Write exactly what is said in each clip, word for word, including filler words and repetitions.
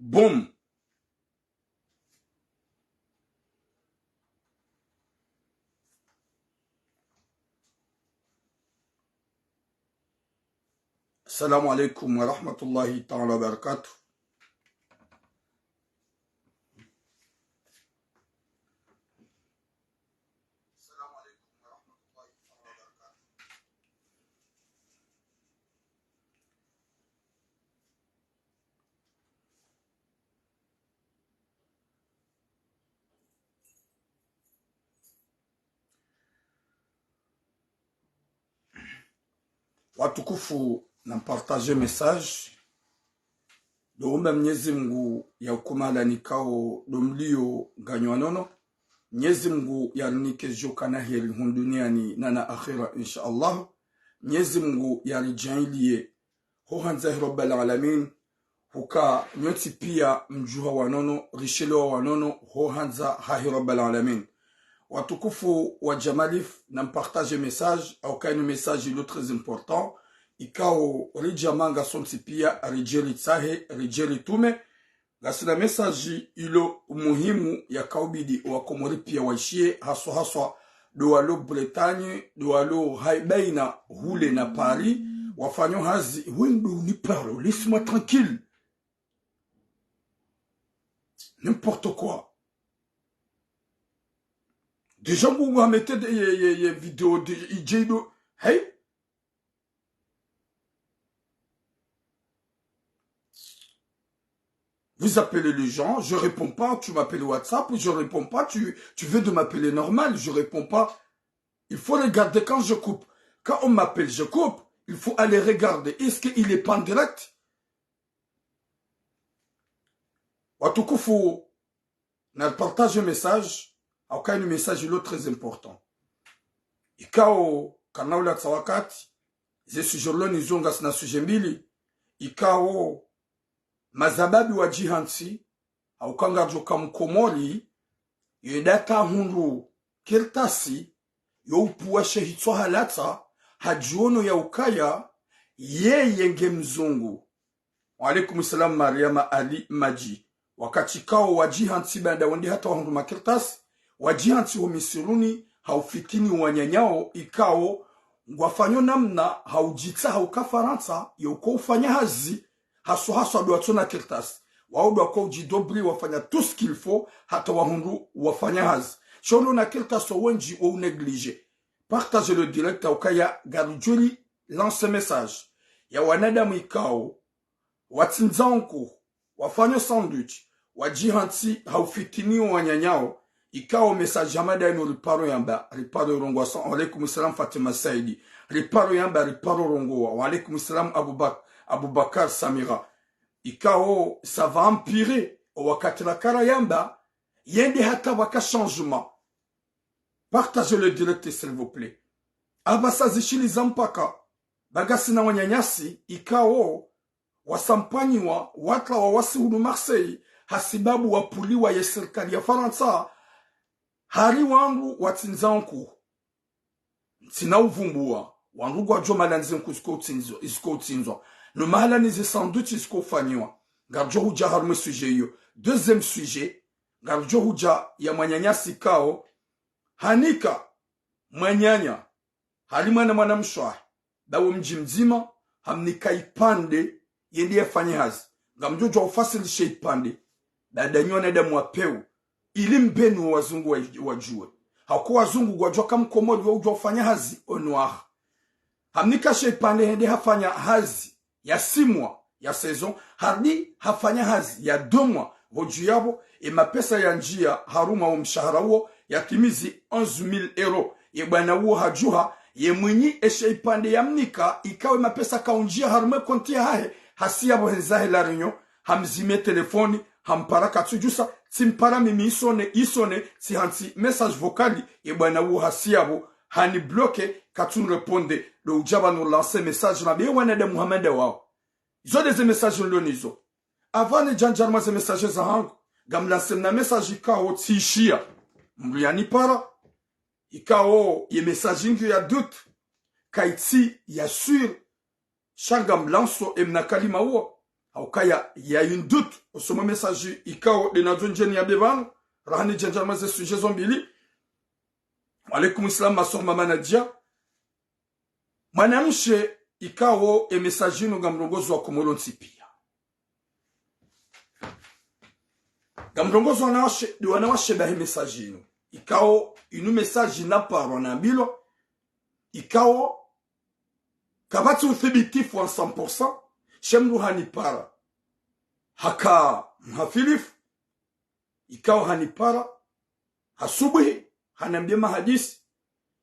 Boum. Assalamu alaikum wa rahmatullahi ta'ala wa barakatuh. Watukufu, na mpartage message. Ndo umba Mnyezi Mngu ya ukumala nikao ndo mlio nganyi wa nono. Mnyezi Mngu yarinike djo kana heri hunu duniani na na akhira, insha Allah. Mnyezi Mngu yaridjaanliye ho handza he Rabbal Alamin, huka nyontsi pia mdjuha wa nono, rishelewa wa nono, ho handza hahe Rabbal Alamin. Watukufu wa Jamalif, na mpartage message, au kayinu message ilo très important, ikao ridja manga sontsi pia, ridje ritsahe, ridje ritume, ngasina message ilo muhimu yakaubidi wa Komori pia waishiye, haswa haswa ndo walo Bretagne, ndo walo hai baina hule na Paris, wafanyo hazi. Oui, ndo ni parle, laisse-moi tranquille. N'importe quoi. Déjà, vous mettez des, des, des vidéos de I J do. Hey, vous appelez les gens, je réponds pas, tu m'appelles WhatsApp, je réponds pas, tu, tu veux de m'appeler normal, je réponds pas. Il faut regarder quand je coupe. Quand on m'appelle, je coupe. Il faut aller regarder. Est-ce qu'il est pas en direct ? Watukufu, na partage message, au kayinu message ilo très important. Ikao, kana ulatsa wakati, ze sujet lo nizo ngasina sujet mbili, ikao, mazababi wa djihantsi, au kanga djo ka Mkomori, yo data hundru kartasi, yo upvuwa she hitswa halatsa, hadjiono ya ukaya, yeye nge mzungu. Wa alaikum salam, Mariama Ali Madji. Wakati kao wa djihantsi baanda wende hata wahundru makartasi, wa djihantsi ho misiruni, ha ufitini wananyao, ikao, ngwafanyo namna, ha udjitsa, ha uka Farantsa, yo uko ufanya hazi, haswa haswa ndo watsona kartasi. Wao ndo wako udjidobri wafanya tout ce qu'il faut, hata wahundru wafanya hazi. Sha ulo na kartasi wendji wa unégligé. Partagez le direct, au kaya ngaridjo ri lancer message ya wanadamu ikao, watsindza nkuhu, wafanyo sandwich, wa djihantsi ha ufitini wananyao, ikao message ya mada inu riparo yamba, riparo rongowa sa-, wa alaikum salam Fatima Saidi, riparo yamba, riparo rongowa, wa alaikum salam Abubak-, Abubakar Samira, ikao ça va empirer, o wakati rakara yamba, yende hata waka changement. Partagez le direct, s'il vous plaît. Apvasa zishiliza mpaka, ba ngasina wananyasi, ikao, wasampanyiwa, watlawa wasi hunu Marseille, hasibabu wapvuliwa ye sirikali ya Farantsa, hari wandru watsindza nkuhu. Ntsina uvumbuwa, wandru ngwadjo mala nze nkuhu ziko utsindzwa, ziko utsindzwa. No mahala ni ze sandwich ziko ufanyiwa. Ngaridjo hudja harumwa e sujet iyo. Deuxième sujet, ngaridjo hudja ya mwananyasi kao, hanika, mwananya, hari mwana mwana mshe wahe, ba wo mdji mdzima, hamnika ipvandre, yende yafanye hazi. Ngamdjo djuwa ufasilishe ipvandre, baanda nyi wanadamu wa pewu, ili mbeni wo wazungu wa-, wadjuwe. Hauka wazungu ngwadjuwa ka Mkomori wo udjuwa ufanya hazi au noir. Hamnika she ipvandre hende hafanya hazi ya six mois ya saison, harudi hafanya hazi ya deux mois, pvo dju yapvo, e mapesa yandjia harumwa wo mshahara uwo, yatimizi onze mille euros. Ye bwana uwo hadjuha, ye mwinyi eshe ipvandre yamnika, ikao e mapesa kaundjia harumwa e konti yahahe, hasi yapvo hendza he La Réunion, hamzime telefoni, hampara katsudjusa, tsimpara mimi isone, isone, tsihantsi message vocal, ye bwana uwo hasi yapvo, hani bloqué, katsu nrépondre, ndo udja pvanu lancer message, na be wanadamu hamada wao. Izo nde ze message nilo nizo. Avant nidjandjie harumwa ze message zahangu, ngamlancé mna message ikao tsiishiya. Mdru yanipara, ikao ye message ngiyo ya doute, kayitsi ya sûr, sha ngamlanso emna kalima uwo. Haukaya ya une doute, usome message ikao ndenazo ndjeni ya bebano, rahani djandjama ze sujet zo mbili. Wa alaikum salam, ma sœur Mama Nadia. Mwanamshe ikao e message inu ngamrongozo wa Komoro ntsi pia. Ngamrongozo wanawashe, ndi wanawashe bahe message inu. Ikao, inu message naparwa nambilwa. Ikao, kapvatsi uthibitifu wa cent pour cent, she mndru hanipara. Haka mhafilifu, ikao hanipara, hasubuhi, hanambia mahadisi,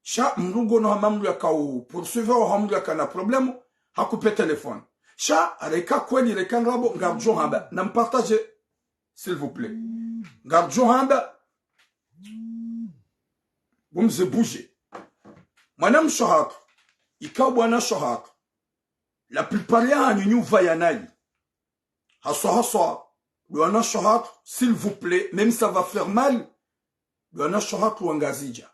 sha mndru ngono hama mndru yakao poursuivre, hama mndru yakana problème, hakupe téléphone. Sha, reka kweli, reka ndrabo, ngardjo hamba, na mpartage, s'il vous plaît. Ngardjo hamba, bumze bouger. Mwanamshe hatru, ikao bwanashe hatru, la plupart yahanyu nyi uvaya nayi. Haswa haswa, ndo wanashe hatru, s'il vous plaît, même ça va faire mal, ndo wanashe hatru wa Ngazidja.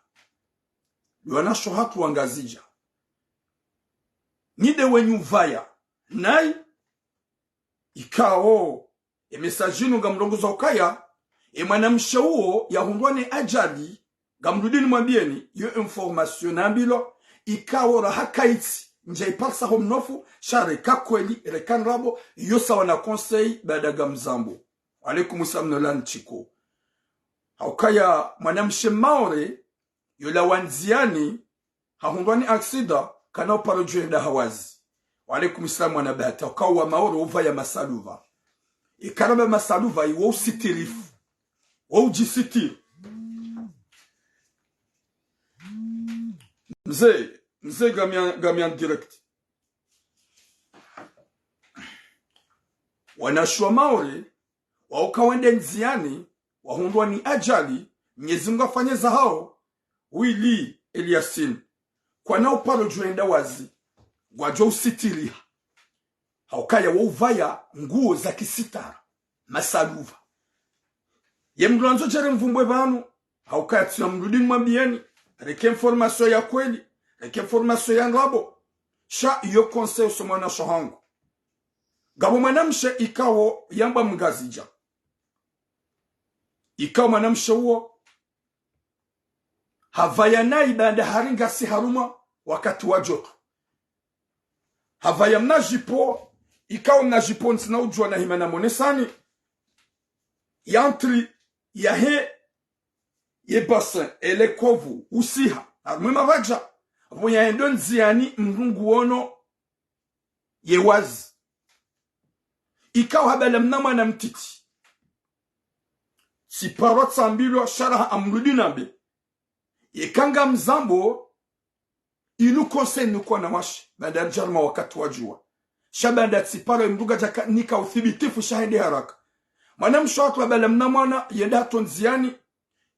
Ndo wanashe hatru wa Ngazidja. Nyi nde wenyi uvaya nayi, ikao, e message inu ngamrongozo ukaya, e mwanamshe uwo yahundrwa ne ajali, ngamrudini mwambieni, yo information nambilwa, ikao raha kaitsi, ndja iparisa ho mnofu, sha reka kweli, reka ndrabo, yo sawa na conseil, baada ngamzambo. Wa alaikum salam no lan chiko. Haukaya mwanamshe Maore, yo lawa ndziani, hahundrwa ni accident, kana uparo djwenda hawazi. Wa alaikum salam mwana bahati, ukao wa Maore uvaya masaluva. Ikaramba masaluva, iwo usitirifu. Wo udjisitiri. Mze, mze ngami en, ngami en direct. Wanashe wa Maore, wauka wende ndziani, wahundrwa ni ajali, Mnyezi Mungu afanye zahao, Wili Eliasine. Kwana uparo djwenda wazi, ngwadjo usitiriha. Haukaya wo uvaya nguo za kisitara, masaluva. Ye mndru andzo djere mvumbwe pvanu, haukaya tsina mndru dini mwambieni, reke information ya kweli, reke information ya ndrabo. Sha iyo conseil usome wanashe hangu. Ngapvo mwanamshe ikao yamba Mngazidja. Ikao mwanamshe uwo, havaya nayi baada haringa si harumwa wakati wa joto. Havaya mna jupe, ikao mna jupe ntsina udjua na hima na monesani. Yantri yahe ye bassin, ele kovu, usiha, harumwa e mavadja. Pvo yaendo ndziani mndru nguono ye wazi. Ikao habala mna mwana mtiti. Tsiparwa tsambilwa sha raha amrudi nambe. Yeka ngamzambo, inu conseil nuko wanawashe, baada djarma wakati wa jua. Sha baada tsiparo mndru ngadjaka nika uthibitifu sha hende haraka. Mwanamshe hatru habala mna mwana, yenda hatru ndziani,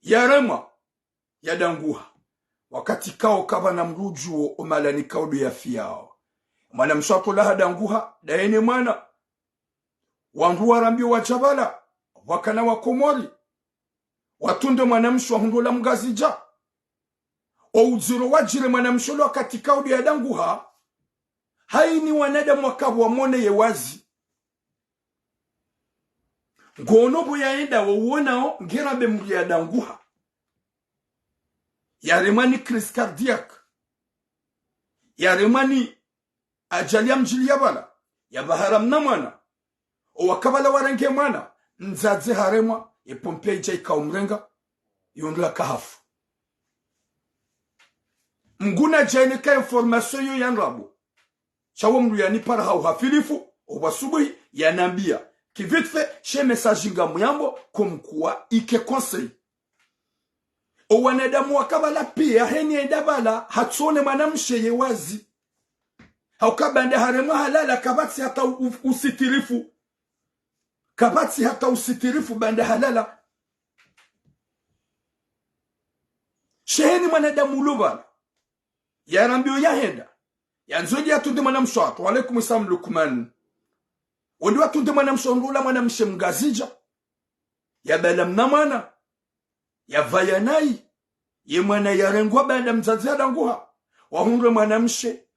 yaremwa, yadanguha. Wakati kao kapvana mndru udjuo o mahala nikao ndo yafiyao. Mwanamshe hatru laha danguha, ndaye ne mwana. Wandru warambio wadja pvala, wakana wa Komori. Watunde mwanamshe wahundru la Mngazidja. O udziro wadjire mwanamshe lo wakati kao ndo yadanguha. Haini wanadamu wakapvo wamone ye wazi. Ngono pvo yaenda wo uonao ngera be mndru yadanguha. Yaremwa ni crise cardiaque. Yaremwa ni ajali yamdjiliya pvala, yapvahara mna mwana. Owaka pvala warenge mwana, mdzadze haremwa, ye pompe idja ika umrenga, yondro yaka hafu. Mngu nadjaeneke information yo ya ndrabo. Sha wo mndru yanipara ha uhafilifu, opvwa subuhi, yanambia. Ki vite fait, she message ngamuyambo, comme quoi, ike conseil. Owanadamu waka pvala pia, heni enda pvala, hatsone mwanamshe ye wazi. Hauka baanda haremwa halala, kapvatsi hata u-, u-, usitirifu. Kapvatsi hata usitirifu baanda halala. She heni mwanadamu ulo pvala. Yarambio yahenda. Yandzo ndi yatunde mwanamshe watru. Wa alaikum salam Lukman. Wendi watunde mwanamshe, wandru ula mwanamshe Mngazidja. Yabala mna mwana. Yapvaya nayi. Ye mwana yarengwa baanda mdzadze hadanguha. Wahundre mwanamshe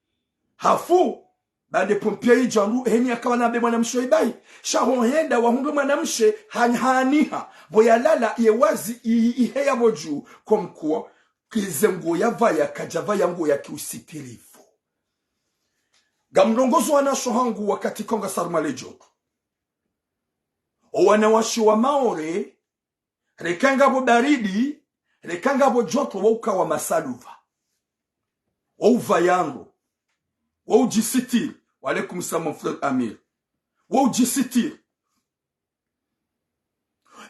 hafu. Baanda ye pompier yidja ndo heni yakawana mbe mwanamshe ibahi. Sha ho henda wahundre mwanamshe han-, haniha. Pvo yalala ye wazi i-, iheya pvo dju. Comme quoi, ke ze nguo yapvaya kadjapvaya nguo ya kiusitirifu. Ngamrongozo wanashe hangu wakati ikao ngasi harumwa le djoto. O wanawashe wa Maore, reka ngapvo baridi, reka ngapvo djoto, wauka wa masaluva. Wauvaya ndro. Waudjisitiri. Wa alaikum salam, frère Amir. Waudjisitiri.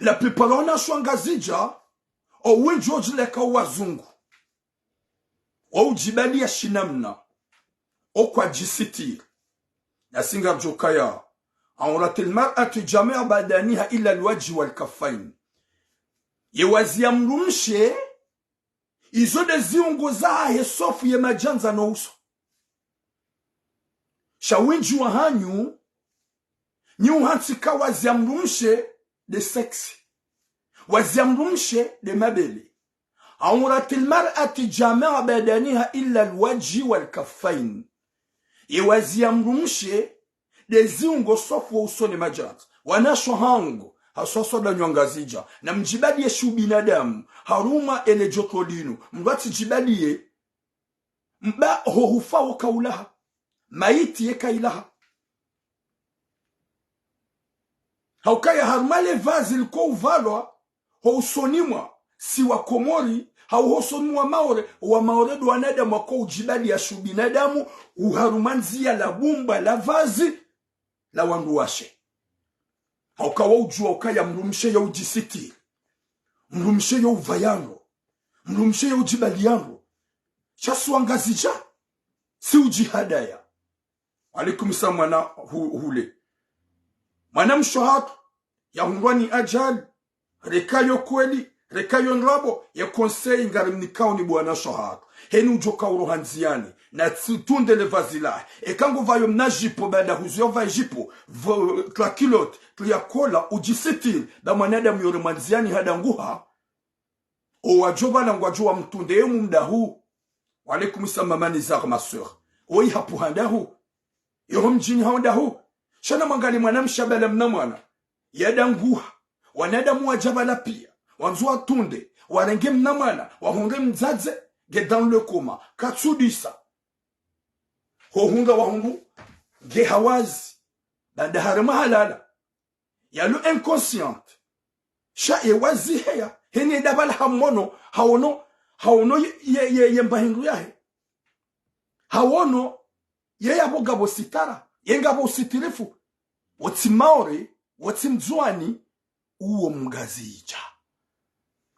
La plupart wanashe wa Ngazidja, owendji wodjileka owazungu. Waudjibaliya shinamna. Okwadjisitiri. Nasi ngaridjo kaya: عورة المرأة جميع بدنها إلا الوجه والكفين. Ye wazi ya mdrumshe, izo nde ziungo zahahe sauf ye madjandza no uso. Sha wendji wahanyu, nyi uhantsi ka wazi ya mdrumshe nde sexe. Wazi ya mdrumshe nde mabele. عورة المرأة جميع بدنها إلا الوجه والكفين. Ye wazi ya mdrumshe nde ziungo sauf wo uso ne madjandza. Wanashe hangu, haswaswa nda nyi wa Ngazidja, namdjibaliye shiubinadamu, harumwa ele djoto linu, mdru atsidjibaliye, mba ho hufa wo kaulaha, mayiti ye kailaha. Haukaya harumwa le vazi liko uvalwa, ho usoni mwa si wa Komori, hau ho usoni mwa Maore, wa Maore ndo wanadamu wako udjibaliya shiubinadamu, uharumwa ndziya la bumba la vazi la wandru washe. Hauka waudjuwa ukaya mdrumshe yaudjisitiri. Mdrumshe yauvaya ndro. Mdrumshe yaudjibaliya ndro. Sha si wa Ngazidja, si udjihadaya. Wa alaikum salam mwana hu-, hule. Mwanamshe hatru, yahundrwa ni ajali, reka yo kweli, reka yo ndrabo, ye conseil ngarimnikao nyi bo wanashe hatru. Heni udjoka uroha ndziyani, natsi-, tunde le vazi lahe. Eka nguvayo mna jupe, baanda huzuya uvaye jupe, vo-, tula culotte, tula kola, udjisitiri, ba mwanadamu yoremwa ndziyani hadanguha. Owadjo pvala ngwadjo wamtunde ye mumdahu. Wa alaikum salam, maman Nizar, ma sœur. Oyi hapvuha ndahu. Yeho mdjini hawo ndahu. Sha namwangaliye mwanamshe abala mna mwana. Yadanguha. Wanadamu wadja pvala piya. Wandzo watunde. Warenge mna mwana. Wahundre mdzadze. Nge dans le coma. Katsudisa. Ho hundra wahundru. Nge hawazi. Baanda haremwa halala. Yalo inconsciente. Sha ye wazi heya, heni yenda pvala hamono, hawono, hawono ye, ye, ye, ye mba hindru yahe. Hawono, ye yapvo ngapvo sitara, ye ngapvo usitirifu. Wo tsi Maore, wo tsi Mndzuani, uwo Mngazidja.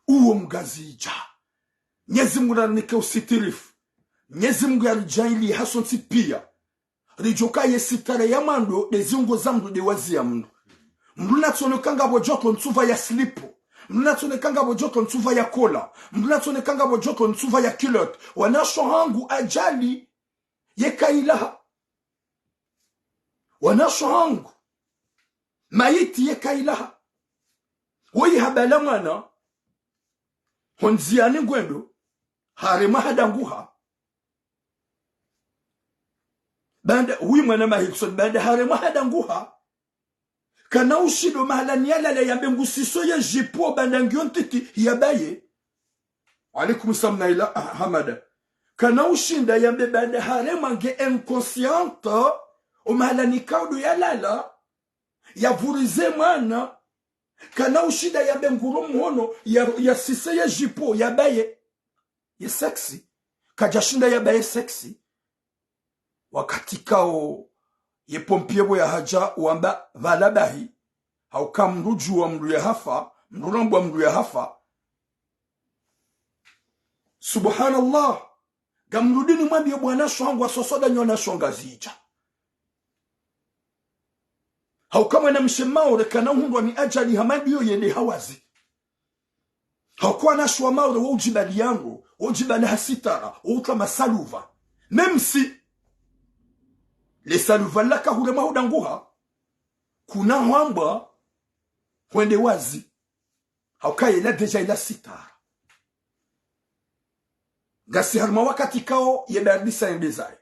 Uwo Mngazidja. Mnyezi Mungu narinike usitirifu. Mnyezi Mungu yaridjaanliye hasontsi piya. Ridjoka ye sitara ya mwando, nde ziungo za mndru, nde wazi ya mndru. Mndru natsoneka ngapvo djoto ntsuvaya slip. Mndru natsoneka ngapvo djoto ntsuvaya kola. Mndru natsoneka ngapvo djoto ntsuvaya culotte. Wanashe hangu ajali ye kailaha. Wanashe hangu mayiti ye kailaha. Woyi habala mwana. Ho ndziyani ngwendo. Haremwa hadanguha. Baanda, oui, mwana Mahikson, baanda haremwa hadanguha. Kana ushinda mahalani yalala yambe ngusiso ye jupe baanda ngiyo ntiti yabaye. Wa alaikum salam Naila, ah, Hamada. Kana ushinda yambe baanda haremwa nge inconsciente, o mahalani kaudu yalala, yavurize mwana. Kana ushinda yambe nguro mhono, ya, yasise ye jupe, yabaye. Ye sexe. Kadjashinda yabaye sexe. Wakati kao ye pompier pvo yahadja wamba pvala bahi. Hauka mndru udjuwa mndru yahafa, mndru urambwa mndru yahafa. Subhanallah. Ngamrudi nimwambiye bo wanashe hangu waswaswada nyi wanashe wa Ngazidja. Hauka mwanamshe Maore kana uhundrwa ni ajali hama ndiyo yende hawazi. Hauka wanashe wa Maore wo udjibaliya ndro, wo udjibaliya ha sitara, wo utwa masaluva. Même si le saluva laka huremwa hudanguha, kuna hwambwa hwende wazi. Hauka yela déjà ila sitara. Ngasi harumwa wakati kao ye baridi sa yende zayo.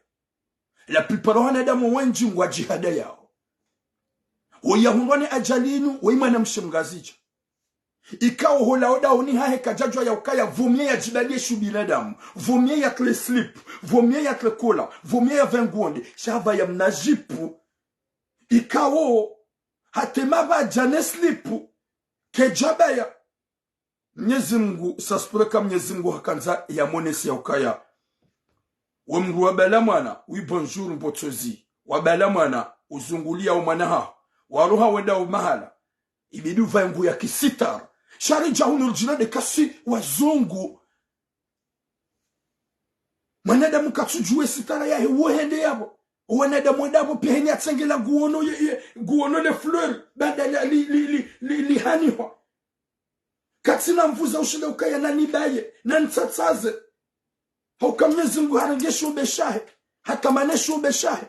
La plupart wanadamu wendji ngwadjihadayao. Woyi yahundrwa ni ajali inu, woyi mwanamshe mngazidja. Ikao hola odaoni hahe kadjadjuwa ya ukaya, vaut mieux yadjibaliye shu binadamu, vaut mieux yatre slip, vaut mieux yatre kola, vaut mieux yavae nguo nde, sha hapvaya mna jipu. Ikao, hata mapvadja ne slip, kedjabaya. Mnyezi Mngu, ça se pourrait ka Mnyezi Mngu hakandza yamonese ya ukaya. We mndru wabala mwana, oui bonjour mbotsozi. Wabala mwana, uzunguliya omwana haho. Waroha wenda omahala. Ibidi uvae nguo ya kisitara. Sha ridja hunu ridjina nde ka si wazungu. Mwanadamu katsudjuwa esitara yahe wo hende yapvo. Owanadamu wenda pvo piya heni yatsengela nguo no ye, ye, nguo no le fleur. Baanda li, li, li, li, li, lihanihwa. Katsina nvuu za ushile ukaya nanibaye, nanitsatsaze. Hauka Mnyezi Mngu harenge shiumbe shahe, hatamane shiumbe shahe.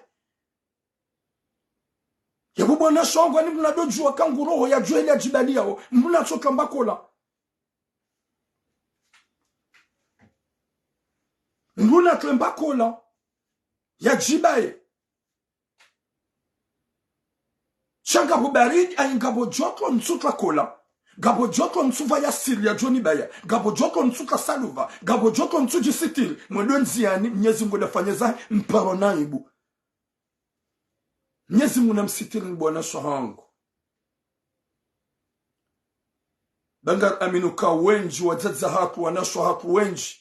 Yapvo bwana shongwa ni mndru nadodjuwa ka nguroho yadjuwa ile yadjibaliyao, mndru natsoka mbakola. Mndru natwe mbakola, yadjibaye. Sha ngapvo baridi, ayi ngapvo djoto ntsutra kola. Ngapvo djoto ntsuvaya siri yadjonibaya. Ngapvo djoto ntsutra saluva. Ngapvo djoto ntsudjisitiri. Mwendo ndziyani, Mnyezi Mngu ndafanye zahe, mparo na aibu. Mnyezi Mngu namsitiri ni bwana shwahangu. Ba ngari amini uka wendji, wadzadze hatru, wanashe hatru wendji.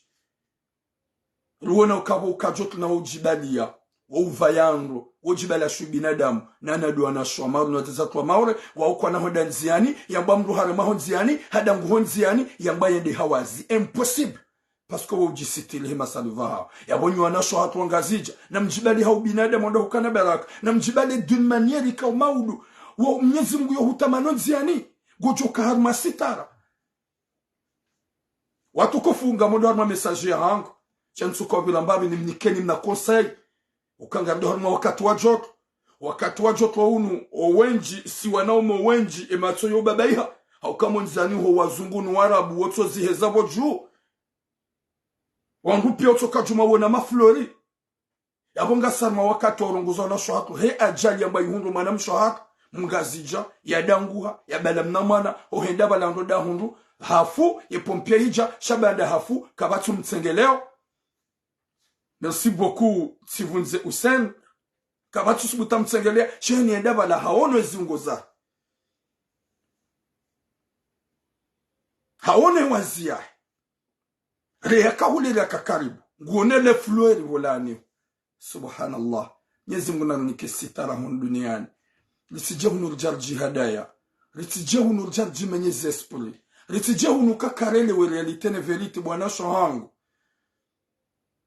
Ruona ukapvo ukadjoto na wodjibaliya, wo uvaya ndro, wodjibaliya shu binadamu, na nado wanashe wa Maore, na wadzadze hatru wa Maore, wa ukwana hoda ndziyani, yamba mndru haremwa ho ndziyani, hada nguo ho ndziyani, yamba yende hawazi. Impossible. Parce que wo udjisitiri he masaluva hawo. Yapvo nyi wanashe hatru wa Ngazidja, namdjibali ha ubinadamu ndo hukana baraka, namdjibali d'une manière ikao maudu, wo Mnyezi Mngu yo hutamano ndziyani, ngodjoka harumwa sitara. Watukufu, ngamdjo harumwa message yahangu. Sha ntsuka upvira mbapvi nimnikeni mna conseil. Uka ngamdjo harumwa wakati wa djoto. Wakati wa djoto unu, owendji, si wanaume owendji, ematso yo babaiha. Hauka mo ndziyani ho wazungu no warabu, wotso ziheza pvo dju. Wandru piya wotsoka djuma wona maflori. Yapvo ngasi harumwa wakati wa urongoza wanashe hatru, he ajali yamba ihundru mwanamshe hatru, mngazidja, yadanguha, yabala mna mwana, ohenda pvala ndro dahundru, hafu, ye pompier idja, sha baanda hafu, kapvatsu mtsengeleo. Merci beaucoup, Tsivundze Hussein. Kapvatsu subuta mtsengelea, sha heni henda pvala haono eziungo za. Haono ewazi yahe. Reyaka hule reyaka karibu. Nguone le fleur volani. Subhanallah. Mnyezi Mngu nanike sitara hunu duniani. Ritsidje hunu ridja ridjihadaya. Ritsidje hunu ridja ridjimenyeze esprit. Ritsidje hunu kakarele we réalité ne vérité bwana shwahangu.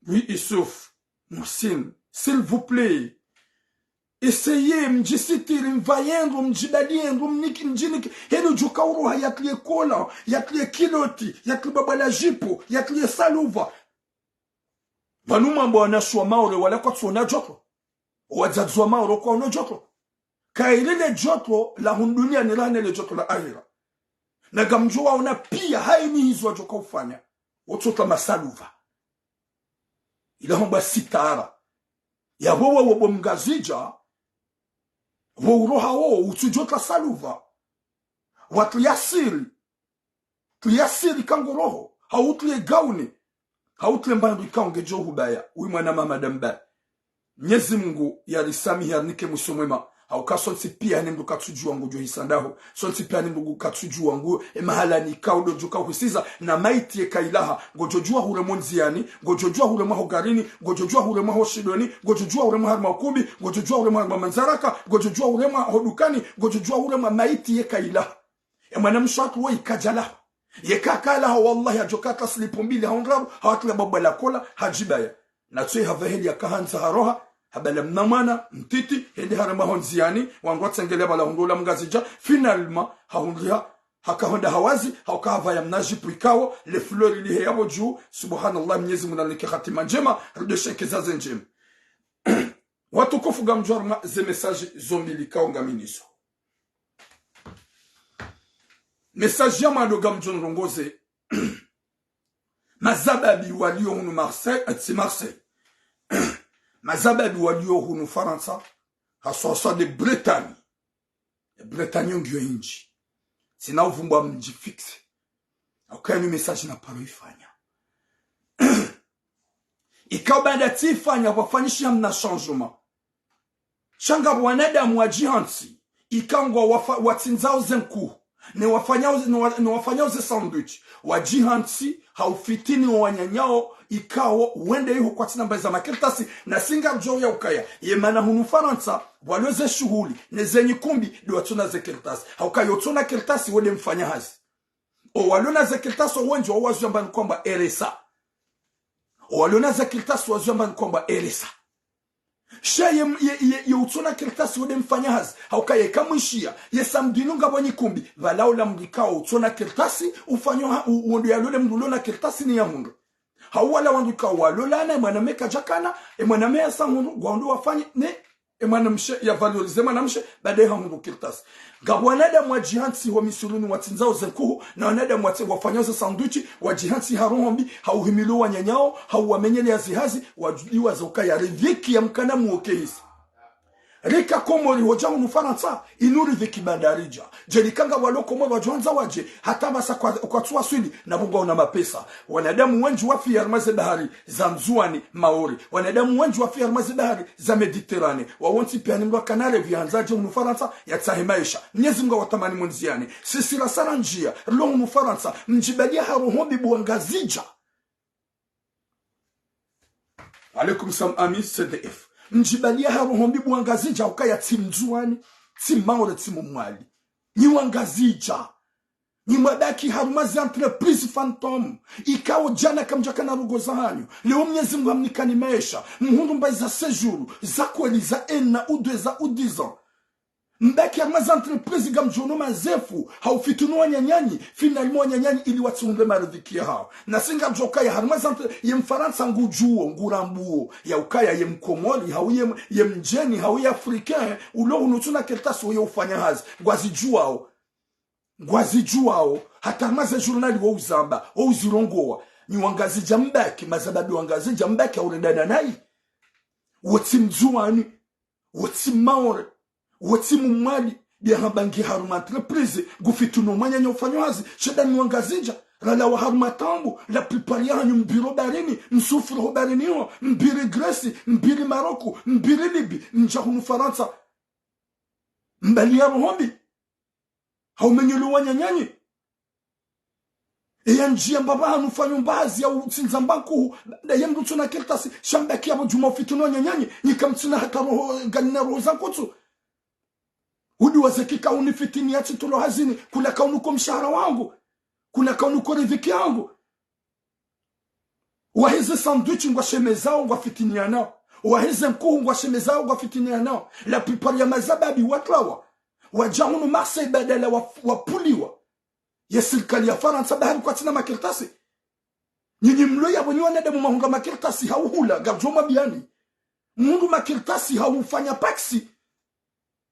Oui, Yusuf. Muhsin. S'il vous plaît. Essayez, mdjisitiri, mvaye ndro, mdjibaliye ndro, mniki, mdjiniki. Heni udjoka uroha yatriye kola, yatriye kiloti, yatriye babala jipo, yatriye saluva. Pvanu mamba wanashe wa Maore wala kwatsuona djoto. Wadzadze wa Maore kwaono djoto. Kayiri le djoto la hunu duniani rahana le djoto la ahira. Na ngamdjo waona piya hayini hizo wadjoka ufanya. Wotsotra masaluva. Ila hamba sitara. Yapvo wewe bo mngazidja, pvo uroha wo, utsudjotra saluva. Watriye siri. Triye siri ka nguroho. Hau triye gauni. Hau triye mbandru ikao ngedjo hubaya. Wi mwana mama damba. Mnyezi Mngu yarisamihi, yarinike mwiso mwema. Hauka sontsi piya heni mndru katsudjuwa ngudjo hisa ndaho. Sontsi piya heni mndru katsudjuwa ngu, e mahala nikao ndo djoka uhisiza. Na maiti yeka ilaha. Ngodjodjuwa huremwa ndziyani. Ngodjodjuwa huremwa ho garini. Ngodjodjuwa huremwa ho shidoni. Ngodjodjuwa huremwa harumwa ukumbi. Ngodjodjuwa huremwa harumwa mandzaraka. Ngodjodjuwa huremwa ho dukani. Ngodjodjuwa huremwa maiti yeka ilaha. E mwanamshe hatru woyi kadjalaha. Yeka kalaha, wallahi, hadjoka hata slipo mbili, hau ndraru, hawatria babala kola, hadjibaya. Natso ye hapvaheli yaka handza haroha, habala mna mwana mtiti, hende haremwa ho ndziyani, wandru watsengelea pvala hundru la mngazidja, finalement, hahundriha, haka honda hawazi, hauka havaya mna jipo ikao, le fleur lihe yapvo dju, subhanallah, Mnyezi Mngu nanike hatima ndjema, ridoshe nkezaze ndjema. Watukufu, ngamdjo harumwa ze message zo mbili ikao ngami nizo. Message ya mwando ngamdjo nirongoze. Mazababi walio hunu Marseille, eh, tsi Marseille. Mazabadi walio hunu Farantsa, haswa haswa de Bretagne. E Bretagne ngiyo indji. Tsina uvumbwa mdji fixe. Hauka yinu message na paro ifanya. Ikao baanda tsi ifanya pvwafanyishiha mna changement. Sha ngapvo wanadamu wadjihantsi, ikao ngwa wafa-, watsindzao ze nkuhu, ne wafanyao ze, ne wa-, ne wafanyao ze sandwich, wadjihantsi, ha ufitini wo wananyao, ikao wende iho kwatsina mbayi za makartasi, na si ngamdjuao ya ukaya, ye mana hunu Farantsa, walio ze shuhuli, ne ze nyikumbi, de watsona ze kartasi. Hauka yo utsona kartasi, wo de mfanya hazi. O walio na ze kartasi, o wendji wao waziwamba ni kwamba R S A. O walio na ze kartasi, waziwamba ni kwamba R S A. Sha ye, ye, ye, ye utsona kartasi wo de mfanya hazi. Hauka ye kamwishiya, ye samedi inu ngapvo nyikumbi. Pvala ola mdru ikao utsona kartasi, ufanyo ha, u, wendo yalole mdru ulo na kartasi ni ya hundru. Hau wala wandru ikao walolana, e mwanamme kadjakana, e mwanamme yasa hundru, ngwandro wafanye, ne, e mwanamshe, ya valoriser mwanamshe, baada ha hundru kartasi. Ngapvo wanadamu wadjihantsi ho misiruni watsindzao ze nkuhu, na wanadamu watsi-, wafanyao ze sandwich, wadjihantsi ha roho mbi, ha uhimilio wananyao, ha uwamenyelea ze hazi, wadjuwa za ukaya ridhiki ya mkana muokehisi. Rika Komori hodja hunu Farantsa, inu ridhiki baanda ridja. Djeli kanga walo Komori wadjo handza wadje, hata pvasa kwa, kwatsu waswili, na pvo ngwaona mapesa. Wanadamu wendji wafiya harumwa ze bahari, za Ndzuwani, Maore. Wanadamu wendji wafiya harumwa ze bahari, za Méditerranée. Wawontsi piya ni mdru akana rêve ya handza adje hunu Farantsa, yatsahe maesha. Mnyezi Mngu awatamani mwendziane. Sisi rasala ndziya, rilo hunu Farantsa, mdjibaliya ha roho mbi bo Wangazidja. Alaikum salam, ami C D F. Mdjibaliya ha roho mbi bo Wangazidja ukaya tsi Mndzuwani, tsi Maore, tsi Mmwali. Nyi Wangazidja. Nyi mwabaki harumwa ze entreprise fantôme. Ikao djana kamdjakana ndrongoo zahanyu. Leo Mnyezi Mngu hamnikani maesha. Mhundru mbayi za séjour, za kweli, za un an ou deux ans ou dix ans. Mbaki harumwa ze entreprise ngamdjono mazefu, ha ufitini wananyanyu, finalement wananyanyu ili watsihundre maridhiki yahao. Na si ngamdjo ukaya harumwa ze entre-, ye Mfarantsa ngudjuo, ngurambuo, ya ukaya ye Mkomori, hau ye, ye mdjeni, hau ye Africain, ulo hunu utsuna kartasi uye ufanya hazi. Ngwazidjuwao. Ngwazidjuwao, hata harumwa ze journal wo uzamba, wo uzirongoa. Nyi Wangazidja mbaki, mazabadi Wangazidja mbaki ha urendana nayi. Wo tsi Mndzuwani. Wo tsi Maore, wo tsi Mmwali, biya hamba nge harumwa entreprise, ngufitini mwananya ufanyo hazi, sha nda nyi Wangazidja, ralawa harumwa taabu, la plupart yahanyu mbiri ho baharini, msufiri ho baharini ho, mbiri Grèce, mbiri Maroc, mbiri Libye, mdja hunu Farantsa. Mbaliya roho mbi. Ha umenyelea wananyanyu. Eya ndziya mbapvi hanu fanyo mba hazi ya utsindza mba nkuhu, nda ye mdru utsuna kartasi, sha mbaki yapvo djuma ufitini wananyanyu, nyi kamtsina hata roho, nganina roho za nkutsu. Udi waze kika unifitini ya tsitolo hazini, kula kaunuko mshahara wangu, kula kaunuko ridhiki yangu. Waheze sandwich ngwashemezao, ngwafitinianao. Waheze nkuhu ngwashemezao, ngwafitinianao. La plupart ya mazabadi watlawa. Wadja hunu Marseille badala wa, wapuliwa. Ye sirikali ya Farantsa bahari kwatsina makartasi. Nyinyi mlo yapvo nyi wanadamu mahundra makartasi ha uhula, ngamdjo mwambiyani. Mhundru makartasi ha ufanya paksi.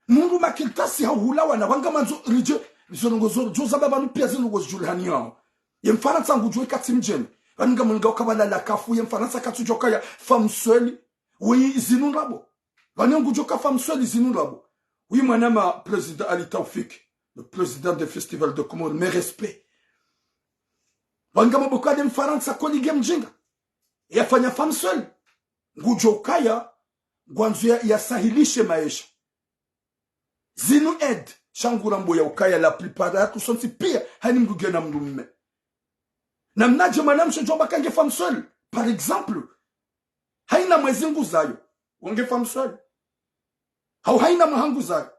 Mhundru makartasi ha uhula wana, pvanga mandzo ridje, zo ndrongoo zo, zo zamba pvanu piya zi ndrongoo zidjulihaniao. Ye Mfarantsa ngudjuo ika tsi mdjeni. Pvanu ngamwonga uka pvala la kafu, ye Mfarantsa katsudjuo ukaya femme seule. Wi zinu ndrabo. Pvanu ngudjuo uka femme seule zinu ndrabo. Wi mwanama Président Ali Taoufik, le président de Festival de Comores, mes respects. Pvanga maboko ya de Mfarantsa koli nge mdjinga. Yafanya femme seule. Ngudjuo ukaya, ngwandzo ya, yasahilishe maesha. Zinu aide, sha ngurambo ya ukaya la plupart ya tusontsi piya, hayina mdru ngena mdrume. Na mnadje mwanamshe djo amba ka nge femme seule, par exemple. Hayina mwezi nguzayo, wo nge femme seule. Hau hayina mwaha nguzayo.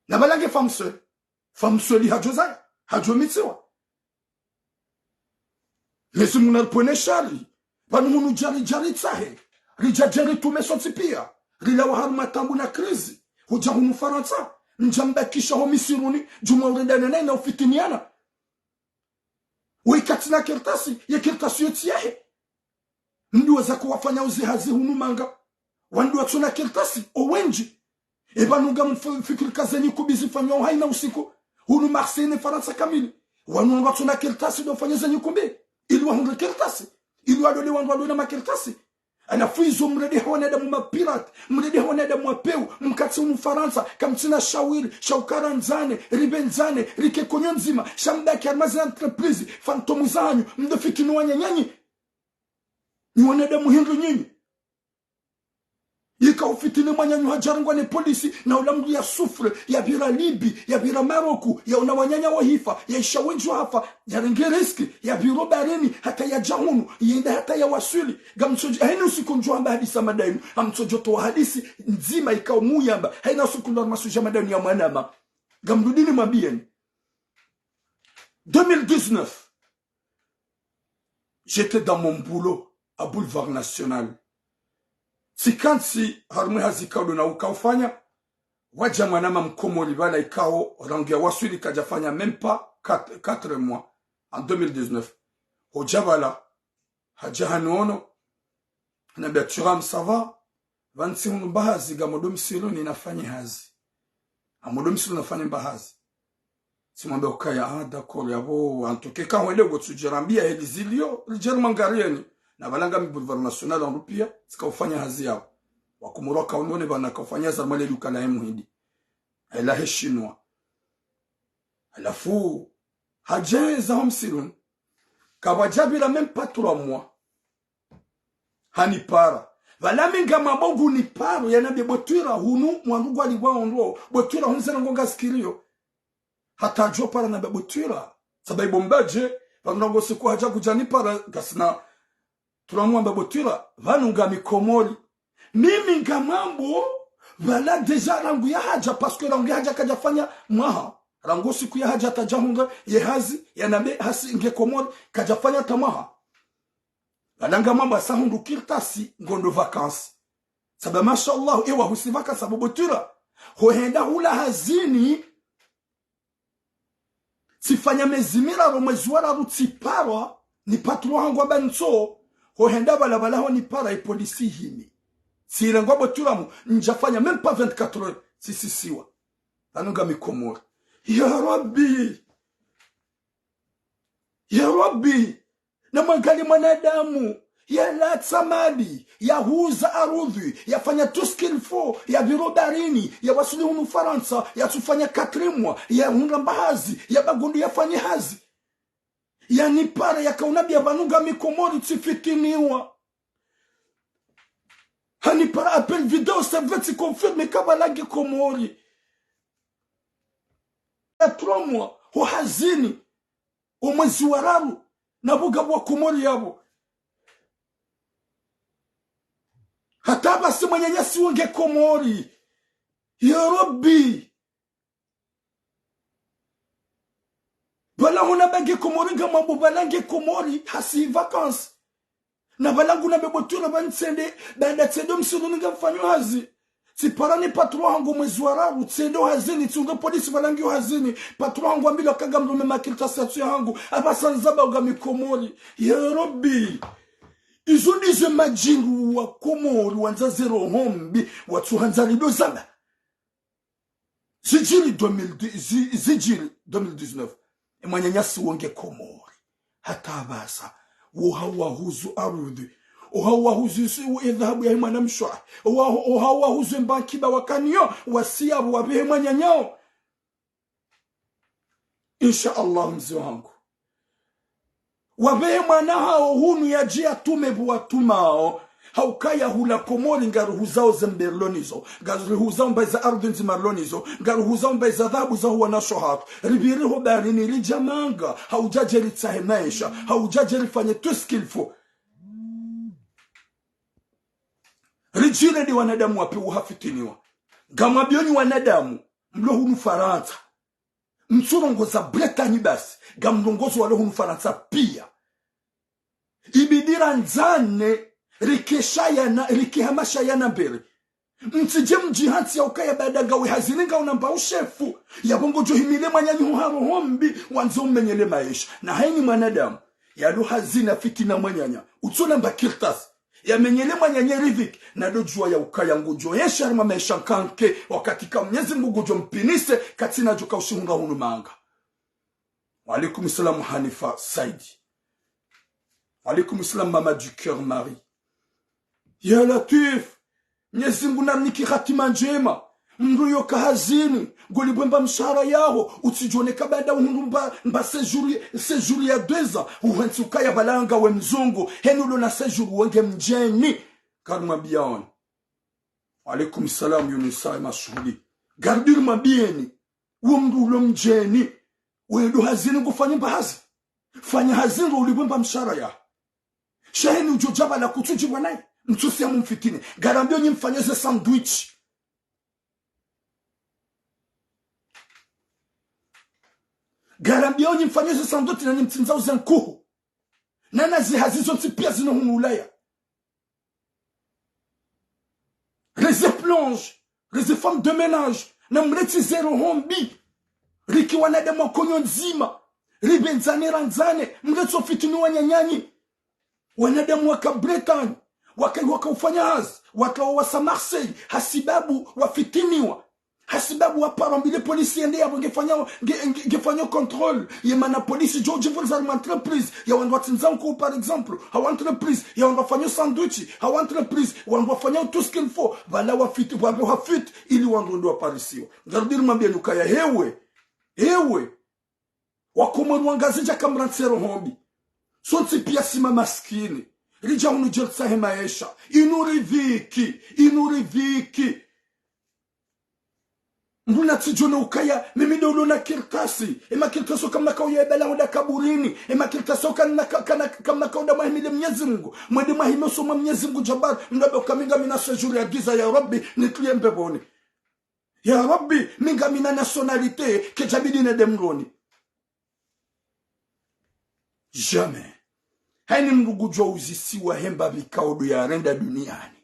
Na pvala nge femme seule. Femme seule hadjo zaya, hadjo mitsiwa. Mnyezi Mngu naripvwene shari. Pvanu hunu djari djari tsahe. Ridja djari tume sontsi piya. Rilawa harumwa taabu na krizi. Hudja hunu Farantsa. Mdja mbakisha ho misiruni. Djuma urendana nayi na ufitiniana. Wo ika tsina kartasi, ye kartasi yo tsi yahe. Mdru weza kuwafanya uze hazi hunu manga. Wandru watsuna kartasi, owendji. Eba nunga mf-, fikiri ka ze nyikumbi zifanywa hayina usiku. Hunu Marseille ne Farantsa kamili. Wanu wandru watsuna kartasi ndo wafanya ze nyikumbi. Ili wahundre kartasi. Ili walole wandru walona makartasi. Halafu izo mrende ha wanadamu mapirate, mrende ha wanadamu wapvewu, mkatsi hunu Farantsa, kamtsina shawiri, sha uka randzane, ripvendzane, rike konyo ndzima, sha mbaki harumwa ze entreprise fantôme zahanyu, mdo fitini wananyanyu. Nyi wanadamu hindru nyinyi. Yika ufitini mwananyanyu hadja harengwa ne polisi, na ula mndru ya souffre, yapvira Libye, yapvira Maroc, yaona wananya wahifa, yaisha wendji wahafa, yarenge risque, yapvira baharini, hata yadja hunu, yende hata yawaswili. Ngamtsodjo, hayina usiku ndjo hamba hadisi ya mada yinu, ngamtsodjo towa hadisi ndzima yikao muyamba, hayina usiku ndo harumwa sujet ya mada yinu ya mwanama. Ngamrudini mwambiyeni. Deux mille dix-neuf, j'étais dans mon boulot à Boulevard National. Tsikantsi harumwa ye hazi yikao ndo na uka ufanya, pvwadja mwanama mkomori pvala yikao, rangu yawaswili kadjafanya même pas quatre, quatre mois, en deux mille dix-neuf. Hodja pvala, hadja haniono, hanambia: Thuram, ça va? Pvanu tsi hunu mba hazi, ngam ndo msiluni nafanye hazi. Ngam ndo msiluni nafanye mba hazi. Tsimwambia ukaya: ah, d'accord, yapvo, en tout cas, kahwende ngo tsudjirambiya heli zilio, lidjeri mangarieni. Na pvala ngami Boulevard National, wandru piya, tsika ufanya hazi yapvo. Wakomori waka unione pvanu naka ufanya hazi harumwa le duka la ye muhindi. Ela he shinwa. Halafu, hadja heza ho msiluni. Kapvwadja pvira même pas trois mois. Hanipara. Pvala mi ngamwambo nguniparo, yanambia: bo Thuram, hunu mwandru ngwali pvwa ondro, bo Thuram, hunu ze ndrongoo ngazisikiriyo. Hata hadjo para nambia: bo Thuram, sababu bo mbadje, pvanu rangu siku hadja kudja nipara, ngasina trois mois. Namba: bo Thuram, pvanu ngami Komori. Mimi ngamwambo, pvala déjà rangu yahadja, parce que rangu yahadja kadjafanya mwaha. Rangu siku yahadja hata yahundra ye hazi, yanambia hasi nge Komori, kadjafanya hata mwaha. Pvala ngamwambo hasa hundru kartasi ngondo vacances. Sababu mashallah, ewa husi vacances sababu bo Thuram. Hohenda hula hazini, tsifanya mezi miraru, mwezi wa raru tsiparwa, ni patron hangu amba ntso, hohenda pvala pvala honipara ye polisi himi. Tsirengwa bo Thuram, ndjafanya même pas vingt-quatre heures, tsisisiwa. Pvanu ngami Komori. Ya Rabbi! Ya Rabbi! Namwangalie mwanadamu, yalatsa mali, yahuza arudhi, yafanya tout ce qu'il faut, yapvira baharini, yawaswili hunu Farantsa, yatsufanya quatre mois, yahundra mba hazi, yabaki ngondo yafanye hazi. Yanipara yakaunambia pvanu ngami Komori tsifitiniwa. Hanipara appel vidéo, c'est vrai, tsiconfirme ka pvala nge Komori. Ya trois mois, ho hazini. Omwezi wa raru, na pvo ngapvo wa Komori yapvo. Hata pvasi mwananyasi wo nge Komori. Ya Rabbi! Pvala hunamba nge Komori ngamwambo pvala nge Komori, hasi vacances. Na pvala ngunambe bo Thuram pvanu tsende, baanda tsende msiluni ngamfanyo hazi. Tsipara ni patron hangu mwezi wa raru, tsende ho hazini, tsihundre polisi pvala ngiyo hazini. Patron hangu ambilwa ka ngamrume makartasi yatsu yahangu, apvasa nzamba ngami Komori. Ya Rabbi! Izo ndizo madjinga wa Komori, wandza ze roho mbi, watsuhandza rido zamba. Zidjiri deux mille dix, zi-, zidjiri deux mille dix-neuf. E mwananyasi wo nge Komori. Hata pvasa. Wo hawahuzu arudhi. Wo hawahuzu isi-, wo edhahabu yahe mwanamshe wahe. Wo ha-, wo hawahuzu embanki ba wakaniyo. Wasiya pvo wapvehe mwananyawo. Insha Allah, mze wangu. Wapvehe mwana hawo hunu yadje yatume pvo watumao. Haukaya hula Komori ngarihuzao ze mberloni zo. Ngarihuzao mbayi za arudhi ndzima rilo nizo. Ngarihuzao mbayi za dhahabu za huwa nasho hatru. Ripviri ho baharini ridja manga. Haudjadje ritsahe maesha. Haudjadje rifanye tout ce qu'il faut. Ridjire ndi wanadamu wapvi uhafitiniwa. Ngamwambiyoni wanadamu mlo hunu Farantsa. Mtsurongoza Bretagne basi, ngamrongozo walo hunu Farantsa piya. Ibidi randzane, rikeshayana, rikehamashayana mbere. Mtsidje mdjihantsi ya ukaya baada ngawe hazini ngaunamba ushefu. Yapvo ngodjo himile mwananyaho ha roho mbi, wandze umenyele maesha. Na hayini mwanadamu yalo hazini afitina mwananya, utsonamba kartasi. Yamenyele mwananya riziki, na ndo djuwa ya ukaya ngudjo yesha harimwa maesha nkanke, wakati ka Mnyezi Mungu ngudjo mpinise, katsina djo kaushihunga hunu manga. Wa alaikum salam Hanifa Saidi. Wa alaikum salam Mama du Cœur Marie. Ya Latwif, Mnyezi Mngu namnike hatima ndjema. Mndru yoka hazini, ngolipvwa mba mshahara yaho, utsidjone ka baanda uhundru mba, mba séjour, séjour ya deux ans, uhentsi ukaya pvala ngawe mzungu, heni ulo na séjour wenge mdjeni. Karimwambiya wani. Wa alaikum salam, Yunus Saye Mashuhuli. Gardiri mwambiyeni, uwo mndru ulo mdjeni, wendo hazini ngufanye mba hazi. Fanya hazi ndo ulipvwe mba mshahara yaho. Sha heni udjo dja pvala kutsudjipvwa naye. Mtsusiya mumfitini. Ngarambiyo nyi mfanyao ze sandwich. Ngarambiyo nyi mfanyao ze sandwich na nyi mtsindzao ze nkuhu. Na na zihazi zontsi piya zinu hunu Ulaya. Reze plonge, reze femme de ménage, na mleti ze roho mbi. Rike wanadamu wa konyo ndzima, ripvendzane randzane, mleti ufitini wananyanyu. Wanadamu waka Bretagne, waka, waka ufanya hazi, waka wawasa Marseille, hasibabu wafitiniwa. Hasibabu waparwa mbile polisi yende yapvo ngefanyao, nge, nge, ngefanyao contrôle. Ye mana polisi djo djifunza harumwa entreprise ya wandru watsindzao nkuhu, par exemple, hau entreprise ya wandru wafanyao sandwich, hau entreprise wandru wafanyao tout ce qu'il faut. Pvala wafiti, pvala wafiti, ili wandru wende waparisiwa. Ngarudiri mwambiyeni ukaya hewe, hewe, Wakomori wa Ngazidja kamrantsi roho mbi. Sontsi piya si mamaskini. Ridja hunu djeritsahe maesha. Inu ridhiki. Inu ridhiki. Mndru natsidjone ukaya, mimi ndo ulo na kartasi. Ema kartasi kamna kauya ebala honda kaburini. Ema kartasi kamna ka-, kana, kamna kauda mwahimile Mnyezi Mngu. Mwende mwahime usoni mwa Mnyezi Mngu Jabbar. Mndru ambe uka mi ngamina séjour ya deux ans ya Rabbi, nitruliye mbepvoni. Ya Rabbi, mi ngamina nationalité, kedjabidi nende mroni. Jamais. Hayini mndru ngudjo uzisiwa hemba pvi kaodo yarenda duniani.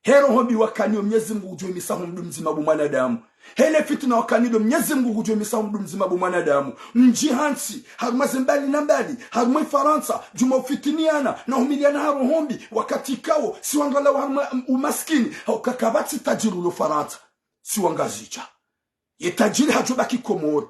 He roho mbi wakanayo Mnyezi Mngu ngudjo imisaho mndru mdzima bo mwanadamu. Hele fitina wakanayo Mnyezi Mngu ngudjo imisaho mndru mdzima bo mwanadamu. Mdji hantsi, harumwa ze mbali na mbali, harumwa Farantsa, djuma ufitiniyana, na humiliyana ha roho mbi, wakati kao, si wandru walawa harumwa umaskini, hauka kapvatsi tajiri ulo Farantsa. Si wa Ngazidja. Ye tajiri hadjo baki Komori.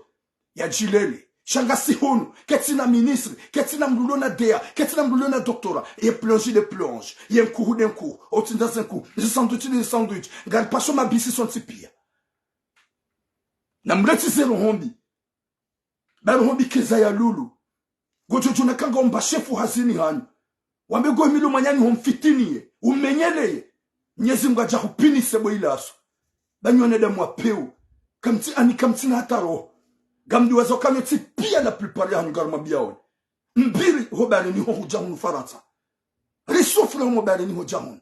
Yadjilele. Sha ngasi hunu. Ketsina ministre. Ketsina mndru ulo na D A. Ketsina mndru ulo na doctorat. Ye plonge de plonge. Ye nkuhu de nkuhu. Otsindza ze nkuhu. Ze sandwich de sandwich. Ngaripasho mabisi sontsi piya. Na mleti ze roho mbi. Ba roho mbi keza ya lulu. Ngodjo djona ka ngaomba shefu hazini hanyu. Wambe ngo himile mwananyanyu homfitiniye, umenyeleye. Mnyezi Mngu yadja hupinise bo ilaso. Ba nyi wanadamu wa pewu. Kamtsi ani kamtsina hata roho. Ngamdiwaza uka nyontsi piya la plupart ya hanyu ngarumwambiyao ni. Mbiri ho baharini ho hudja hunu Farantsa. Risouffre ho baharini hodja hunu.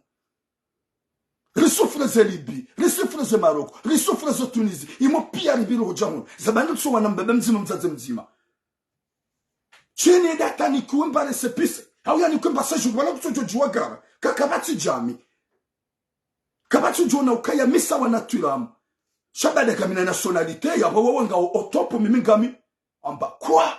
Risouffre ze Libye, risouffre ze Maroc, risouffre ze Tunisie. Imo piya ripviri hodja hunu. Za bandu tso wana mbaba mdzima mdzadze mdzima. Sheni enda hata nikiwe mba récépissé. Hau yanikiwe mba séjour, wala kutsodjo djuwa gara. Ka kapvatsi djami. Kapvatsi djona ukaya mi sawa na twiramu. Sha baanda ngamina nationalité, ya wawo ngwao au top, mimi ngami. Amba kwa.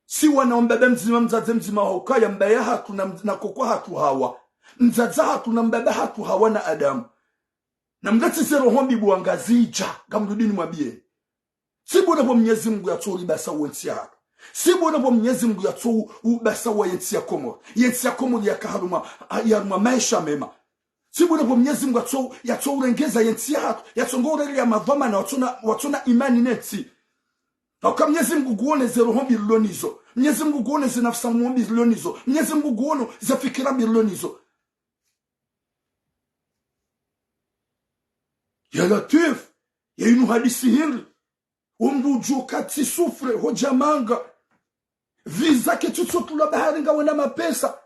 Si wana wa mbaba mdzima mdzadze mdzima hukaya mbaya hatru na md-, na koko hatru Hawa. Mdzadze hatru na mbaba hatru Hawa na Adamu. Na mleti ze roho mbi bo wa Ngazidja, ngamrudini mwambiyeni. Si bure pvo Mnyezi Mngu yatso uribasa wo ntsi yahatru. Si bure pvo Mnyezi Mngu yatso u-, ubasa wo ye ntsi ya Komori. Ye ntsi ya Komori yaka harumwa, a-, harumwa maesha mema. Si bure pvo Mnyezi Mngu yatso, yatso urengeza ye ntsi yahatru. Yatso ngo ureleya madhwamana watsona, watsona imani ne ntsi. Hauka Mnyezi Mngu nguono ze roho mbi rilo nazo. Mnyezi Mngu nguono ze nafsi mbi rilo nazo. Mnyezi Mngu nguono ze fikira mbi rilo nazo. Ya Latwif, ye inu hadisi hindri. Wo mndru udjo ka tsi souffre, hodja manga. Visa ketsu tso tulwa bahari ngawe na mapesa.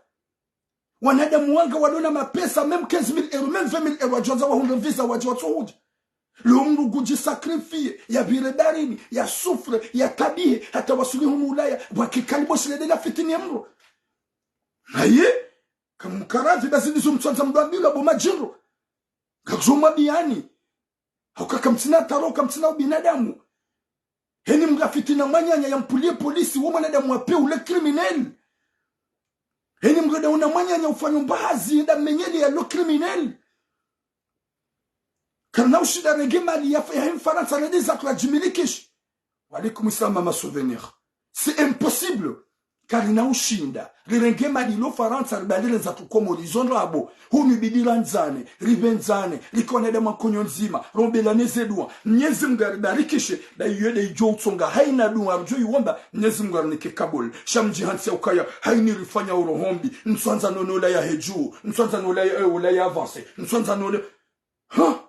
Wanadamu wanga walo na mapesa, même quinze mille euros, même vingt mille euros, wadjo wandza wahundre visa, wadje watso hudja. Lo mndru ngudji sacrifier, yapvire baharini, ya souffre, ya tabihe, hata wasuli hunu Ulaya, pvwa kikali bo shilele la fitini ya mndru. Naye, kamkaradhi, basi ndizo mtsandza mndru ambilwa bo madjindru. Ngakudjo mwambiyani. Hauka kamtsina taro, kamtsina ubinadamu. Heni mndru afitina mwananya yampuliye polisi, wo mwanadamu wa pewu le criminel. Heni mndru enda una mwananya ufanya mba hazi, enda menyeleya lo criminel. Kana ushinda renge mali ya, ya Mfarantsa rende za kula djimilikishe. Wa alaikum salam, ma souvenir. C'est impossible. Karina ushinda. Rirenge mali lo Farantsa, ribalile za tu Komori, izo ndrabo. Hunu ibidi randzane, ripvendzane, rike wanadamu wa nkonyo ndzima, rombelane ze dua. Mnyezi Mungu aribarikishe, ba iyo nde idjo utsonga, haina dua ridjo iwomba, Mnyezi Mungu arinike kabul. Sha mdjihantsi ya ukaya, haini rifanya urohombi, ntswandza nono la ya hedju, ntswandza nono la ya, eh, la ya avance, ntswandza nono la, ha?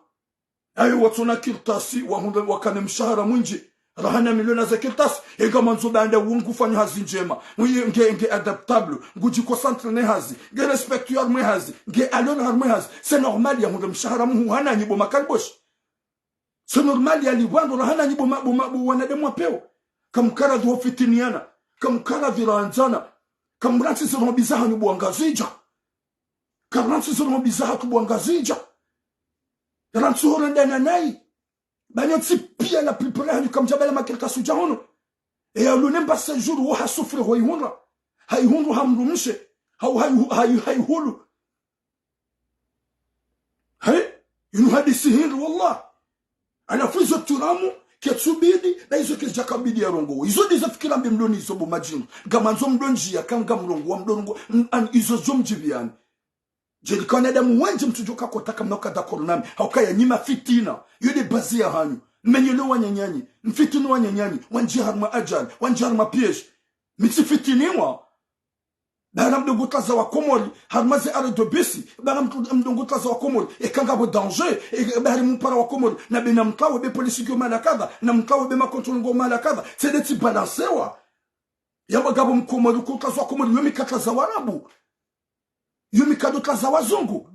Ayo watsona kartasi, wahundre wakane mshahara mwindji. Rahana milioni za kartasi, eka mwandzo baanda wo ngufanyo hazi ndjema. Mwiye nge, nge adaptable, ngudji concentré ne hazi, nge respectueux harumwa ye hazi, nge à l'heure harumwa ye hazi. C'est normal yahundre mshahara muhuu hana nyi bo makaliboshi. C'est normal yalipvwa ndo rahana nyi bo ma, bo ma, bo wanadamu wa pewu. Kamkaradhi wafitiniana, kamkaradhi randzana, kamrantsi ze roho mbi zahanyu bo Wangazidja. Karantsi ze roho mbi zahatru bo Wangazidja. Rantsi horendana nayi. Ba nyontsi piya la plupart yahanyu kamdjabala makartasi udja hunu. E ya lune mba séjour wo ha souffrir ho ihundra. Haihundru ha mdrumshe. Hau, hai, hai, haihulu. Hai, inu hadisi hindri wallah. Halafu izo Thuram, ketsubidi, na izo ketsudjakabidi yarongowe. Izo ndizo fikira mbi mlo nazo bo madjinga. Ngamandzo mlo ndjiya, ka ngamrongowa mlo rongowa, m-, an-, izo zo mdjipviyani. Djeli ka wanadamu wendji mtsudjoka kota kamna uka d'accord nami. Haukaya nyi mafitina. Yo nde bazi yahanyu. Mmenyele wananyanyu. Mfitini wananyanyu. Wandjiya harumwa ajali. Wandjiya harumwa piège. Mi tsifitiniwa. Bara mdrongo tlaza wa Komori, harumwa ze arrêt de bus, bara mdro-, mdrongo tlaza wa Komori, eka ngapvo danger, e, bara mpara wa Komori, na be na mtrawe, be polisi ngiyo mahala kadha, na mtrawe be makontrole ngo mahala kadha, tsi nde tsi balancewa. Yamba ngapvo mkomori ko tlaza wa Komori, yo mi katlaza Warabu. Yo mi kado tlaza Wazungu.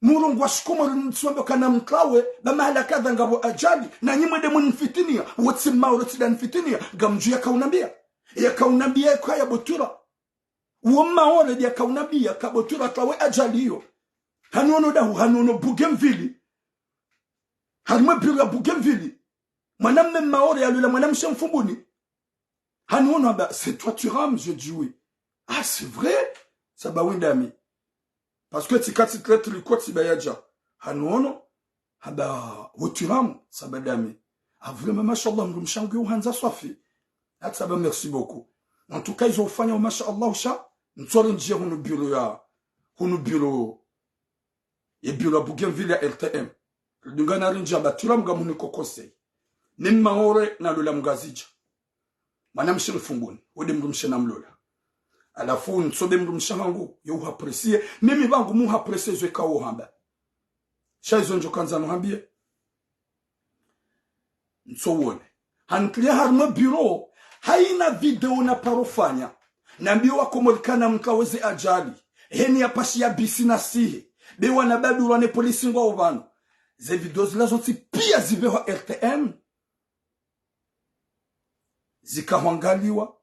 Murongowa shikomori ntsiwambe kana mtrawe, ba mahala kadha ngapvo ajali, na nyi mwende mnifitiniya, wo tsi Maore tsi nda nifitiniya, ngamdjuwa yaka unambiya. Yaka unambiya yaka ya bo Thuram. Wo Maore nde yaka unambiya ka bo Thuram trawe ajali iyo. Hanu ono dahu, hanu ono Bougainville. Harumwa bureau ya Bougainville. Mwanamme Maore yalola mwanamshe Mfumbuni. Hanu ono hamba, c'est toi Thuram ? Je dis oui. Ah, c'est vrai ? Saba oui ndami. Parce que tsika tsi traître liko tsi ba yadja. Hanu ono, hamba, wo Thuram ? Saba ndami. Ah, vraiment, mashallah, mdrumshe wangu yo uhandza swafi. Hata saba, merci beaucoup. En tout cas, izo ufanya, mashallah, sha, ntsori ndjiye hunu bureau ya, hunu bureau, ye bureau ya Bougainville ya R T M. Ridungana rindjiya ba Thuram ngamhuniko conseil. Ni Maore nalola Mngazidja. Mwanamshe Mfumbuni, wo nde mdrumshe namlola. Halafu ntsobe mdrumshe hangu, yo uhapprécier. Mimi pvangu muhapprécier zo yeka wo hamba. Sha izo ndjo kandza nuhambiye. Ntso wone. Hantriya harumwa bureau, haina video naparo fanya. Nambiye Wakomori kana mtrawe ze ajali. Heni yapashiya bisi nasihe. Be wana badurwa ne polisi ngwao pvanu. Ze video zila zontsi piya zipvehwa R T M. Zika hwangaliwa,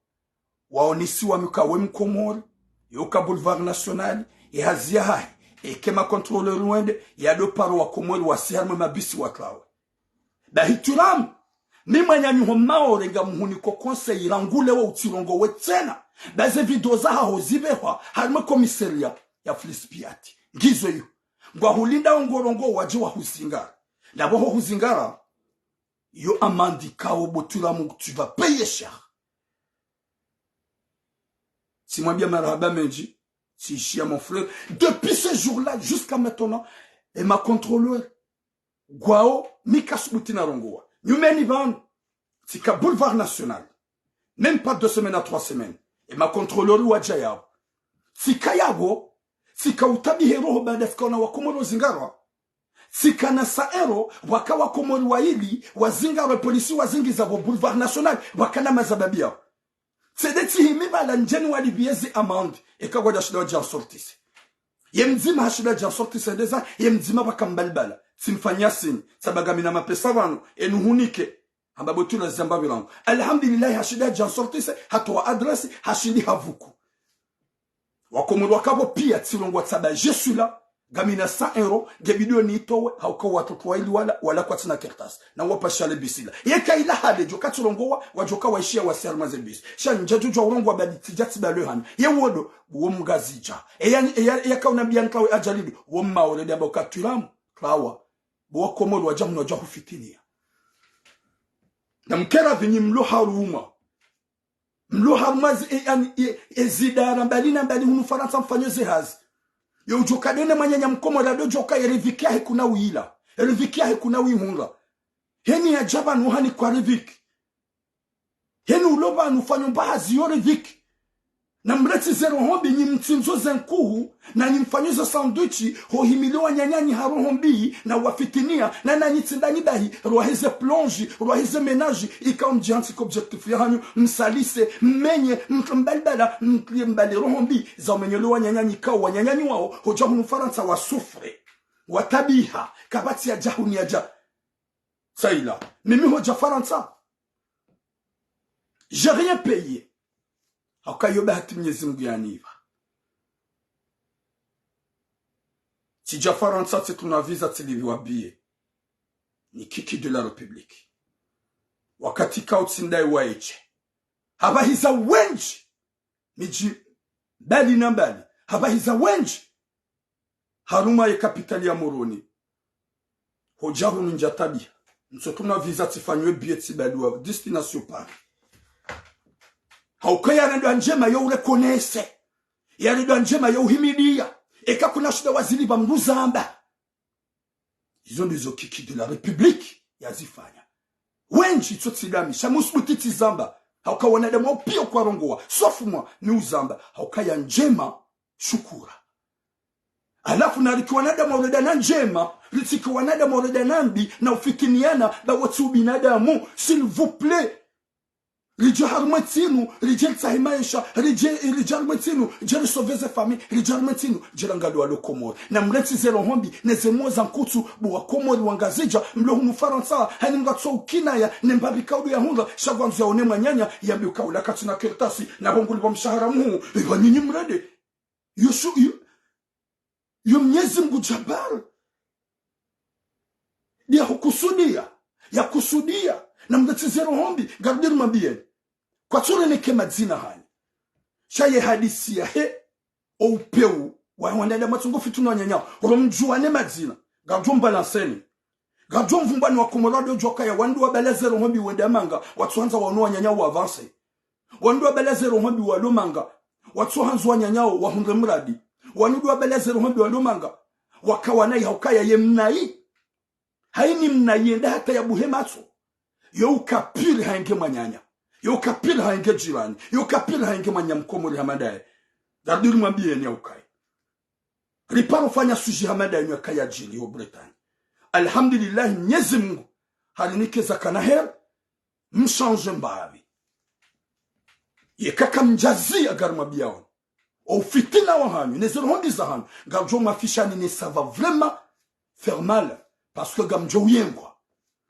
waonesiwa mi uka we Mkomori, yo uka Boulevard National, ye hazi yahahe, eka makontroleur wende, yado paro Wakomori wasi harumwa mabisi watrawe. Bahi Thuram, mi mwananyaho Maore ngamhuniko conseil rangu leo utsirongowe tsena. Ba ze video zahaho zipvehwa, harumwa commissariat ya Flispiati. Ngizo iyo. Ngwahulinda ongorongo wadje wahuzingara. Na pvo ho huzingara, yo amande ikao bo Thuram tu vas payer cher. Tsimwambiya marahaba mendji, tsishiya mon frère. Depuis ce jour-là jusqu'à maintenant, e makontroleur ngwao, mi kasubuti narongowa. Nyumeni pvanu, tsika Boulevard National. Même pas deux semaines à trois semaines. E makontroleur wadja yapvo. Tsika yapvo, tsika utabihe roho baada fika ona Wakomori wazingarwa. Tsika na sa ero, waka Wakomori wayili, wazingarwa, polisi wazingiza pvo Boulevard National, waka na mazababi yapvo. Tsi nde tsihimi pvala ndjeni walipviye ze amande, eka kwadja shinda wadja nsortise. Ye mdzima hashinda wadja nsortise ndeza, ye mdzima pvaka mbali pvala. Tsimfanya signe, saba ngamina mapesa pvanu, enu hunike. Hamba bo Thuram zamba pvilangu. Alhamdulillah, hashinda wadja nsortise, hatowa adresse, hashindi havuku. Wakomori waka pvo piya tsirongowa tsamba je suis là, ngamina cent euros, nge bidi yo nitowe, hauka watoto wayili wala, wala kwatsina kartasi. Na wapasha le bisi la. Yeka ila hale, djoka tsirongowa, wadjoka waishiya wasi harumwa ze bisi. Sha ndjadjo djuwa urongowa badi tsidja tsibalwe hana. Ye wo ndo, wo Mngazidja. Eya, eya, eya kaunambiya ntrawe ajali ndo, wo Maore nde amba uka Thuram, trawa. Bo Wakomori wadja hunu wadja hufitiniya. Na mkera pvi nyi mlo harumwa. Mlo harumwa zi, e, yani, e, e zidara mbali na mbali hunu Farantsa mfanyo ze hazi. Yo udjo ka dene mwananya mkomori ado djo ka ye riziki yahe kuna wila. E riziki yahe kuna wihundra. Heni yadja pvanu hanikwa riziki. Heni ulo pvanu fanyo mba hazi yo riziki. Na mreti ze roho mbi nyi mtsindzo ze nkuhu, na nyi mfanyo ze sandwich, ho himile wananyanyu ha roho mbi, na wafitinia, na nanyi tsi ndanyi bahi, rwahize plonge, rwahize ménage, ikao mdjihantsi ko objectif yahanyu, msalise, mmenye, mtru mbalibala, mtlie mbali roho mbi, za umenyelo wananyanyu ikao, wananyanyu wao, hodja hunu Farantsa wa souffre. Watabiha, kapvatsi yadja hunu yadja. Saila, mimi hodja Farantsa. J'ai rien payé. Hauka yo bahati Mnyezi Mungu yanipva. Tsidja Farantsa, tsitsina visa, tsilipviwa billet. Ni kiki de la République. Wakati kao tsi ndayi waye. Hapvahiza wendji. Midji mbali na mbali. Hapvahiza wendji. Harumwa ye capitale ya Moroni. Hodja hunu ndja tabiha. Ntsitsina visa, tsifanyiwe billet, tsibaliwa destination Paris. Hauka ya rendwa ndjema yo ureconnaisse. Ya rendwa ndjema yo uhimidia. Eka kuna shida wazilipva mndru zamba. Izo ndizo kiki de la République yazifanya. Wendji tso tsidami, sha musbuti tsizamba. Hauka wanadamu wao pia kwarongowa. Sauf moi, mi uzamba. Hauka ya ndjema, shukura. Halafu na riki wanadamu wa urenda na ndjema, ritsiki wanadamu wa urenda na mbi, na ufitiniana, ba wo tsi ubinadamu, s'il vous plaît. Ridje harumwa entsi inu, ridje ritsahe maesha, ridje, ridje harumwa entsi inu, ridje risauve ze famille, ridje harumwa entsi inu, ridje riangalie walo Komori. Na mreti ze roho mbi, ne ze moyo za nkutsu, bo wa Komori wa Ngazidja, mlo hunu Farantsa, hayini mngatso ukinaya, ne mbapvi kaudu yahundra, sha ngwandzo yaone mwananya, yambe uka ula katsina kartasi, na pvo ngulipvwa mshahara muhuu, ipva nyinyi mrende. Yo shu, yo, yo Mnyezi Mungu Jabbar. Ndiya hukusudia, yakusudia, na mreti ze roho mbi, ngarudi rimwambiyeni. Kwatsu reneke madzina hanyu. Sha ye hadisi yahe, o upeu, wa wanadamu watsungu fitinu wananyawo, oro mdjuwa ne madzina, ngadjo mbalanseni. Ngadjo mvumbani wa Komori ndo djuwa kaya wandru wabala ze roho mbi wende manga, watsuhandza waono wananyawo wa avancer. Wandru wabala ze roho mbi walo manga, watsuhandza wananyawo wahundre mradi. Wandru wabala ze roho mbi walo manga, wakawa nayi haukaya ye mnayi. Hayini mnayi yenda hata yabuhe matso. Yo ukapiri hayinge mwananya. Yo ukapiri hayinge jirani. Yo ukapiri hayinge mwananya Mkomori hama ndaye. Ngarudi rimwambiyeni ya ukayi. Riparo fanya sujet hama ndaye nyo yakaya djiri ho Bretagne. Alhamdulillah, Mnyezi Mungu harinike za kana heri, mshandje mbapvi. Yeka kamdjaziya ngarimwambiyao. O ufitina wahanyu, ne ze roho mbi zahanyu, ngamdjo mwafishani ne ça va vraiment faire mal, parce que ngamdjo uyengwa.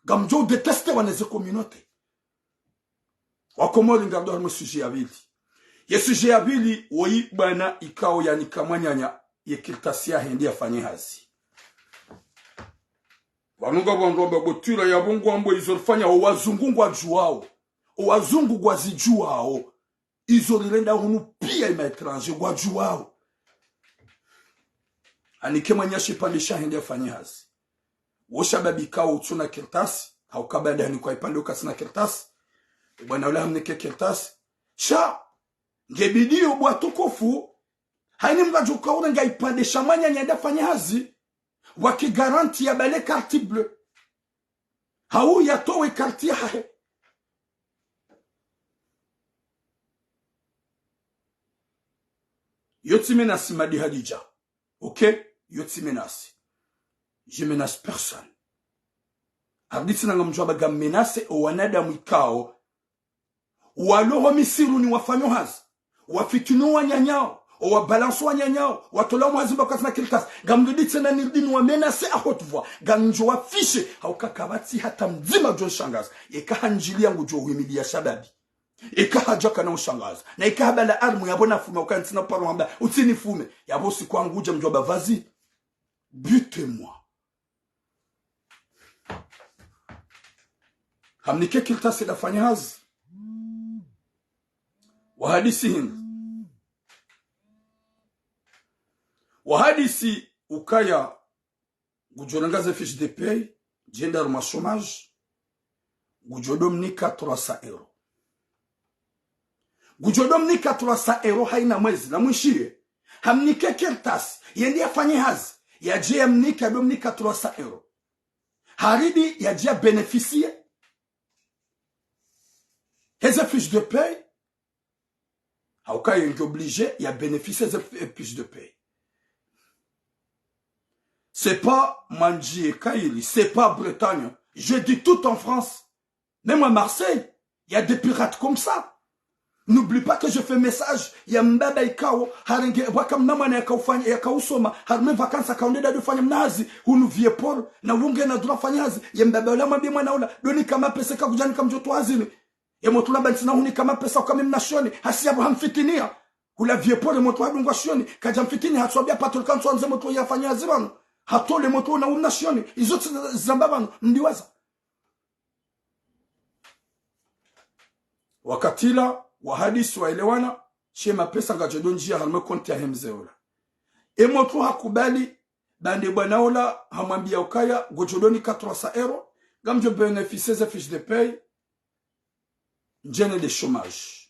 Ngamdjo udétester wa ne ze communauté. Wa Komori ngarudi harumwa sujet ya pvili. Ye sujet ya pvili, woyi bwana ikao yanika mwananya ye kartasi yahe yende yafanye hazi. Pvanu ngapvo wandru wamba bo twila yapvo ngwambo izo rifanya o wazungu ngwadjuwao. O wazungu ngwazidjuwao. Izo rirenda hunu pia ima étranger ngwadjuwao. Anike mwananya shipvandre shahe yende yafanye hazi. Wo shababi ikao utsuna kartasi, hauka baada hanikwa ipvandre uka tsina kartasi. Bwana ula hamnike kartasi. Sha, nge bidi yo bwa tukufu, hayini mngadjo uka urenga ipvandre sha mwananya yende yafanye hazi, waki garantie yabale carte bleue. Hau yatowe carte yahahe. Yo tsi menace Madi Hadidja. Ok? Yo tsi menace. Je menace personne. Ardi tsina ngamdjuwa ba ngam menace o wanadamu ikao walo ho misiruni wafanyo hazi, wafitinu wananyawo, o wabalanso wananyawo, watolao mwazi mba katsina kartasi, ngamrudi tsena nirudi niwa menace à haute voix, ngamdjo wafiche, hauka kapvatsi hata mdzima djo nshangaza, eka handjiliya ngudjo uhimiliya shababi. Eka hadja kana ushangaza, na eka habala arme yapvo nafume, uka ntsina paro hamba, utsinifume, yapvo siku ngudja mdjuwa ba vas-y, butez-moi. Hamnike kartasi yende yafanye hazi. Wahadisi hindri? Wahadisi ukaya ngudjo renga ze fiche de paie, djende harumwa chômage, ngudjo ndo mnika trois cents euros. Ngudjo do mnika trois cents euros haina mwezi, na mwishiye. Hamnike kartasi, yende yafanye hazi. Yadje yamnika, do mnika trois cents euros. Haridi yadje ya bénéficier heze fiche de paie. Hauka ye nge obligé ya bénéficier heze fi-, fiche de paie. C'est pas Mandjie Kairi, c'est pas Bretagne. Je dis tout en France. Même à Marseille, il y a des pirates comme ça. N'oublie pas que je fais message ya mbaba ikao, harenge, waka mna mwana yakaufanya, yakausoma, harumwa vacances akaonde dadu fanya mna hazi, hunu Vieux-Port, na wunge na dura fanya hazi, ya mbaba ola mwambie mwana ola, do nika mapesa ka kudja nika mdjo towa hazini. Ye mwana ola ba ntsina hunika mapesa uka mi mna shioni, hasi yapvo hamfitiniya. Hula Vieux-Port ye mwana ola hadungwa shioni, kadja mfitini hatswambia patro kantsu andze mwana ola yafanya hazi pvanu. Hatole mwana ola na umna shioni, izo tsi zamba pvanu, mdiwaza. Wakati ula, wahadisi waelewana, she mapesa ngayadjo do ndjia harumwa konti yahe mze ola. Ye mwana ola hakubali, baanda bwana ola hamwambia ukaya, ngodjo do nika trois cents euros, ngamdjo bénéficier ze fiche de paie, ndjene de chômage.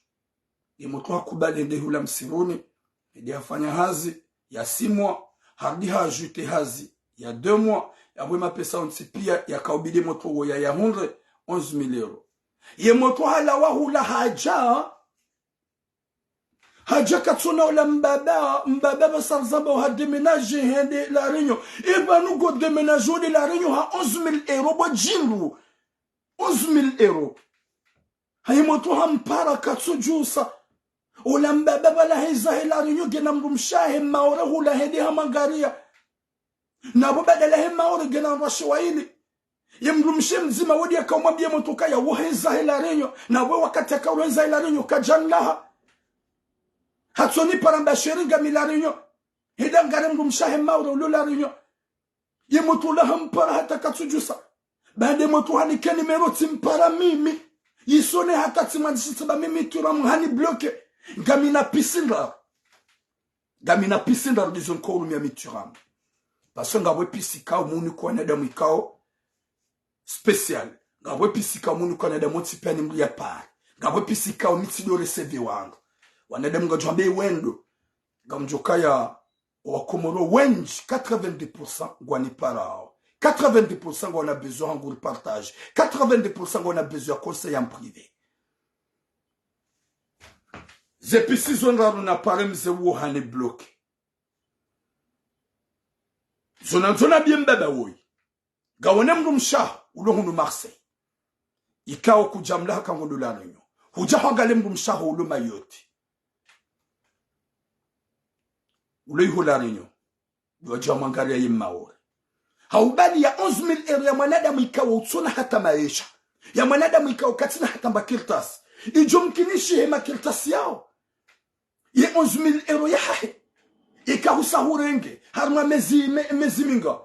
Ye mwana ola hakubali yende hula msiruni, yende yafanya hazi ya six mois, harudi ha ajouter hazi ya deux mois, yapvo ye mapesa ontsi pia yakaubidi mwana ola wo ya yahundre, onze mille euros. Ye mwana ola halawa hula hadja, hadja katsona ola mbaba, mbaba pvasa rizamba oha déménager hende La Réunion. Eba nungo déménager hende La Réunion ha onze mille euros bo djindru. Onze mille euros. Hayi mwana ola hampara katsudjusa. Ola mbaba pvala heza he La Réunion ngena mdrumshe wahe Maore hula hende hamwangaria. Na pvo badala he Maore ngena wandru washe waili. Ye mdrumshe mdzima wodi yakaumwambia mwana ola ukaya wo heza he La Réunion. Na pvo wakati yakaulo heza he La Réunion kadjanlaha. Hatsoni para mba sheri ngami La Réunion. Hende hangarie mdrumshe wahe Maore ulo La Réunion. Ye mwana ola hampara hata katsudjusa. Baanda ye mwana ola hanike numéro tsimpara mimi. Yisone hata tsimwandzishi tsiba mimi Thuram hani bloqué. Ngami na pisi ndraru. Ngami na pisi ndraru ndizo nkaurumia mi Thuram. Parce que ngapvo pisi ikao mi unika wanadamu ikao spécial. Ngapvo pisi ikao mi unika wanadamu wontsi pia ni mdru ya part. Ngapvo pisi ikao mi tsi do recevoir wandru. Wanadamu ngwadjo wambe wendo. Ngamdjo kaya Wakomoro wendji, quatre-vingt-dix pour cent ngwaniparao. Quatre-vingt-dix pour cent ngwana besoin hangu reportage. Quatre-vingt-dix pour cent ngwana besoin conseil en privé. Ze pisi zo ndraru napare mze uwo hani bloqué. Zo na, zo nambie mbaba woyi. Ngawone mdrumshe waho ulo hunu Marseille. Ikao kudja mlaha ka ngudo La Réunion. Hudja hwangalie mdrumshe waho ulo Mayotte. Ulo iho La Réunion. Ndo wadja wamwangalia ye Maore. Haubali ya onze mille euros ya mwanadamu ikao utsona hata maesha. Ya mwanadamu ikao katsina hata mba kartasi. Idjo mkinishi he makartasi yao. Ye onze mille euros yahahe. Ika husa hurenge. Harumwa mezi, me-, mezi minga.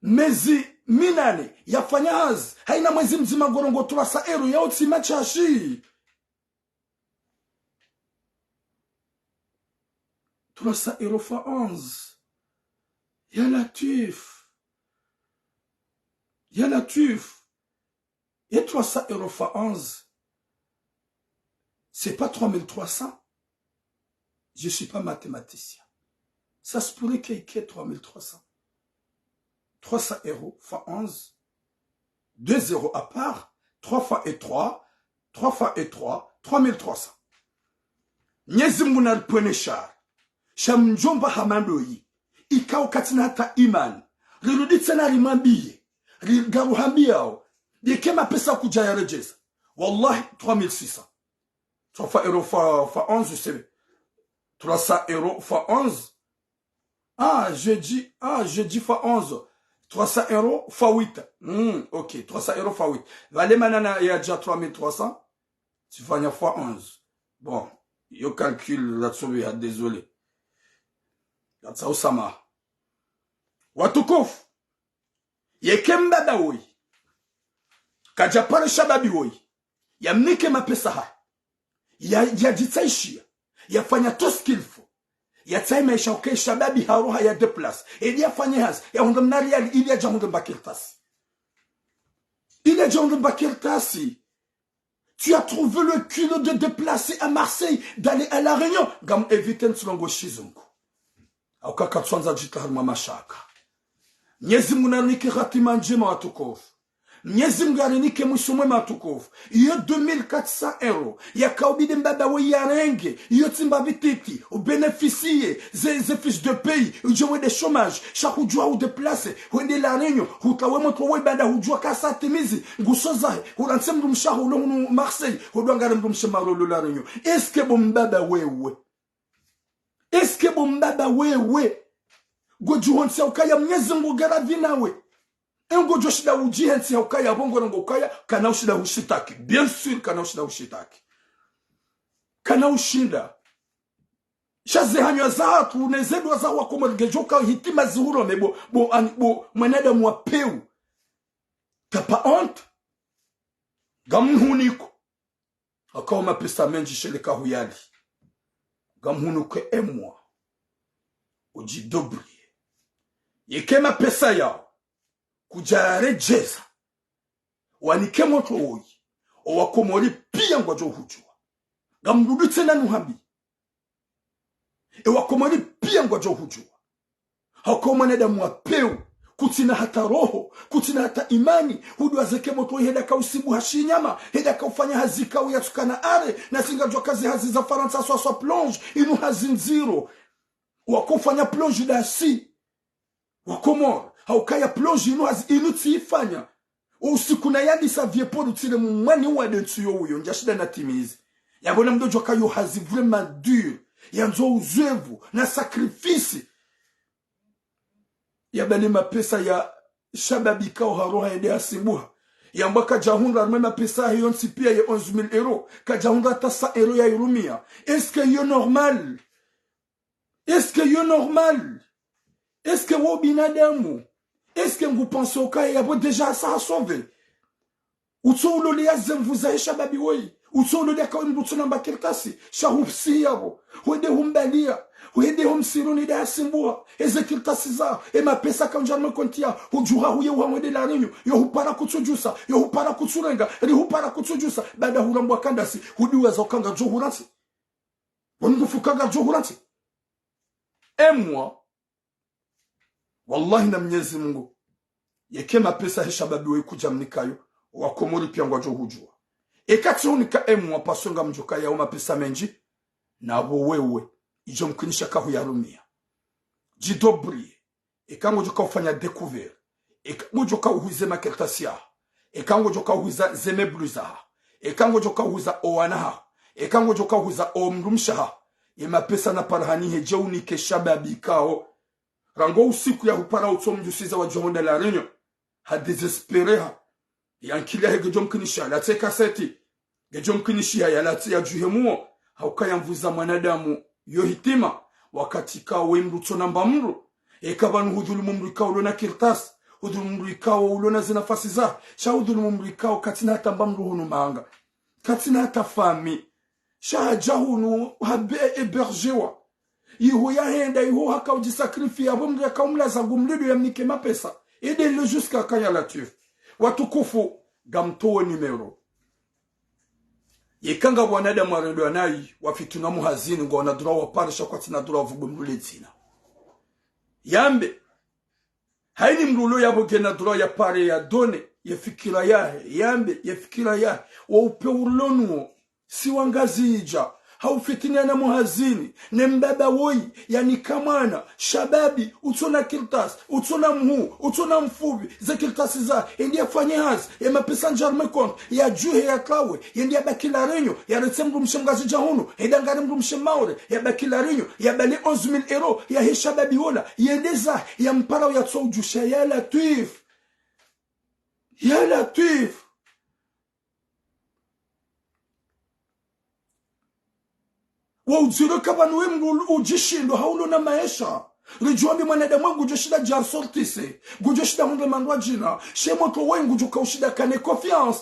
Mezi minane. Yafanya hazi. Haina mwezi mdzima ngorongo trois cents euros yao tsi mashashi. Trois cents euros fois onze. Ya Latwif. Ya Latwif. Et trois cents euros fois onze, c'est pas trois mille trois cents. Je suis pas mathématicien. Ça se pourrait qu'il y ait trois mille trois cents. Trois cents euros fois onze, deux zéros à part, trois fois et trois, trois fois et trois, trois mille trois cents. Mnyezi Mungu naripvwene shari. Sha mdjomba hama ndoyi. Ikao katsina hata imani. Rirudi tsena rimwambiye. Ri-, ngaruhambiao. Yeke mapesa kudja yaredjeza. Wallahi, trois mille six cents. Trois fois euros fois, fois onze, c'est trois cents euros fois onze. Ah, je dis, ah, je dis fois onze. Trois cents euros fois huit. Hmm, ok, trois cents euros fois huit. Pvale mana na yadja trois mille trois cents. Tsifanya fois onze. Bon, yo calcul la tsobe ya, désolé. La tsa usama. Watukufu. Yeke mbaba woyi. Kadja pare shababi woyi. Yamnike mapesa ha. Ya, yadjitsaishia. Yafanya tout ce qu'il faut. Yatsahe maesha uke shababi haroha ya déplace. Ili yafanye hazi. Yahundre mna riali. Ili yadje yahundre mba kartasi. Ili yadje yahundre mba kartasi. Tu as trouvé le culot de déplacer à Marseille, d'aller à La Réunion. Ngam éviter ntsilongo shizungu. Hauka katswandza djitria harimwa mashaka. Mnyezi Mungu narinike hatima ndjema watukufu. Mnyezi Mungu yarinike mwiso mwema watukufu. Iyo deux mille quatre cents euros yakaubidi mbaba we yarenge, iyo tsi mbapvi titi, ubénéficier ze, ze fiche de paie, udje wende chômage, sha hudjuha udéplacer, wende La Réunion, hutsawe motro we baada hudjuha kasa timizi nguzo zahe, hulantse mdrumshe waho ulo hunu Marseille, hudjuha ngare mdrumshe Maore ulo La Réunion. Est-ce que bo mbaba wewe? Est-ce que bo mbaba wewe? Ngodjuhontsiha ukaya Mnyezi Mungu ngaradhi nawe. E ngodjoshinda udjihentsiha ukaya bo ngorongoa ukaya kana ushinda hushitaki. Bien sûr, kana ushinda hushitaki. Kana ushinda. Sha ze hanywa zahatru, ne ze dua za wakomori ngedjoka hitima zihurome bo, bo, ani, bo, mwanadamu wa pewu. T'as pas honte? Ngamhuniko. Haka o mapesa mendji sheleka huyali. Ngamhuniko emwa. Udjidébrouiller. Yeka e mapesa yawo kudjayaredjeza, wanike motro woyi, o wakomori piya ngwadjo hudjuwa. Ngamrudi tsena nuhambi. E wakomori piya ngwadjo hudjuwa. Haka o mwanadamu wa pewu, kutsina hata roho, kutsina hata imani, hudjuwa zeke motro woyi heda kausibuha shinyama, heda kaufanya hazi kau yatsukana arrêt, na zingadjuwa ka ze hazi za Farantsa swa swa plonge, inu hazi ndziro. Wakaufanya plonge dasi. Wakomori, hauka ya plonge inu hazi inu tsiifanya. Usiku na yandisa vieux Paul utsile mumwani wa dentsu yo uyo, ndjashinda natimizi. Yapvo namdodjuwa ka yo hazi vraiment dur, yandzo uzoevu, na sacrifice. Yabale mapesa ya shababi kao haroha yende hasibuha. Yambwa kadjahundra harimwa e mapesa yahe yontsi piya ye onze mille euros. Kadjahundra hata cent euros ya irumia. Est-ce que yo normal? Est-ce que yo normal? Est-ce que wo binadamu? Est-ce que ngu pense ukaya yapvo déjà sa ha sauvé? Utso ulole ya ze nvu zahe shababi woyi. Utso ulole yaka we mdru utsona mba kartasi. Sha hupsi yapvo. Hwende humbaliya. Hwende ho msiruni heda hasibuha. Eze kartasi zaho. E mapesa kaundja harimwa e konti yaho. Hudjuha huye uha hwende La Réunion. Yo hupara kutsudjusa. Yo hupara kutsurenga. Ri hupara kutsudjusa. Baada hurambwa kandasi. Hudiwaza uka ngardjo hurantsi. Wani ngufu ka ngardjo hurantsi. Emwa. Wallahi na Mnyezi Mungu. Yeka e mapesa yahe shababi woyi kudjamnika yo, wakomori piya ngwadjo hudjuwa. Eka tsihunika emwa paswe ngamdjoka ya o mapesa mendji, na bo wewe, idjo mkinisha ka huyarumia. Djidébrouiller. Eka ngodjoka ufanya découvert. Eka ngodjoka uhuza e makartasi yaho. Eka ngodjoka uhuza ze meuble zaho. Eka ngodjoka uhuza o wana haho. Eka ngodjoka uhuza o mdrumshe haho. Ye mapesa na parahani hedje unike shababi kao. Rangu usiku ya hupara utso mdjusiza wadjo hwenda La Réunion. Ha désespéré ha. Ye ankili yahe ngedjo mkinisha, yalatse kaseti. Ngedjo mkinishiha, yalatse yadjuhe muo. Hauka ya nvu za mwanadamu yo hitima. Wakati kao we mdru utsona mba mdru. Eka pvanu hudhulumu mdru ikao ulo na kartasi. Hudhulumu mdru ikao ulo na ze nafasi zahe. Sha hudhulumu mdru ikao katsina hata mba mdru hunu manga. Katsina hata famille. Sha hadja hunu habe hébergewa. Iho yahenda, iho haka udjisacrifier, apvo mdru yaka umlaza ngumlido yamnike mapesa. Ede le jusqu'à quand ya Latwif? Watukufu, ngamtowe numéro. Yeka ngapvo wanadamu warendwa nayi, wafitinwa muhazini, ngwaona droit wapare sha kwatsina droit wavubwe mdru le dzina. Yambe, hayini mdru ulo yapvo ngena droit yapare yadonne ye fikira yahe, yambe ye fikira yahe, wa upe ulo nuwo, si wangazidja, ha ufitiniana muhazini, ne mbaba woyi, yanika mwana, shababi, utsona kartasi, utsona mhuu, utsona mfupvi, ze kartasi zahe, yende yafanye hazi, ye mapesa ndja harimwa e konti, yadjuhe yatsawe, yende yabaki La Réunion, yaretse mdrumshe mngazidja hunu, heda ngari mdrumshe Maore, yabaki La Réunion, yabale onze mille euros, yahe shababi wola, yende zahe, yampara uyatso udjusha, ya Latwif. Ya Latwif. Wa udziro ka pvanu we mdru udjishindo ha ulo na maesha. Ridjuwa mbi mwanadamu ngudjo shinda dja ressortissant. Ngudjo shinda hundre mandrwa djina. She motro we ngudjo ka ushinda kane confiance.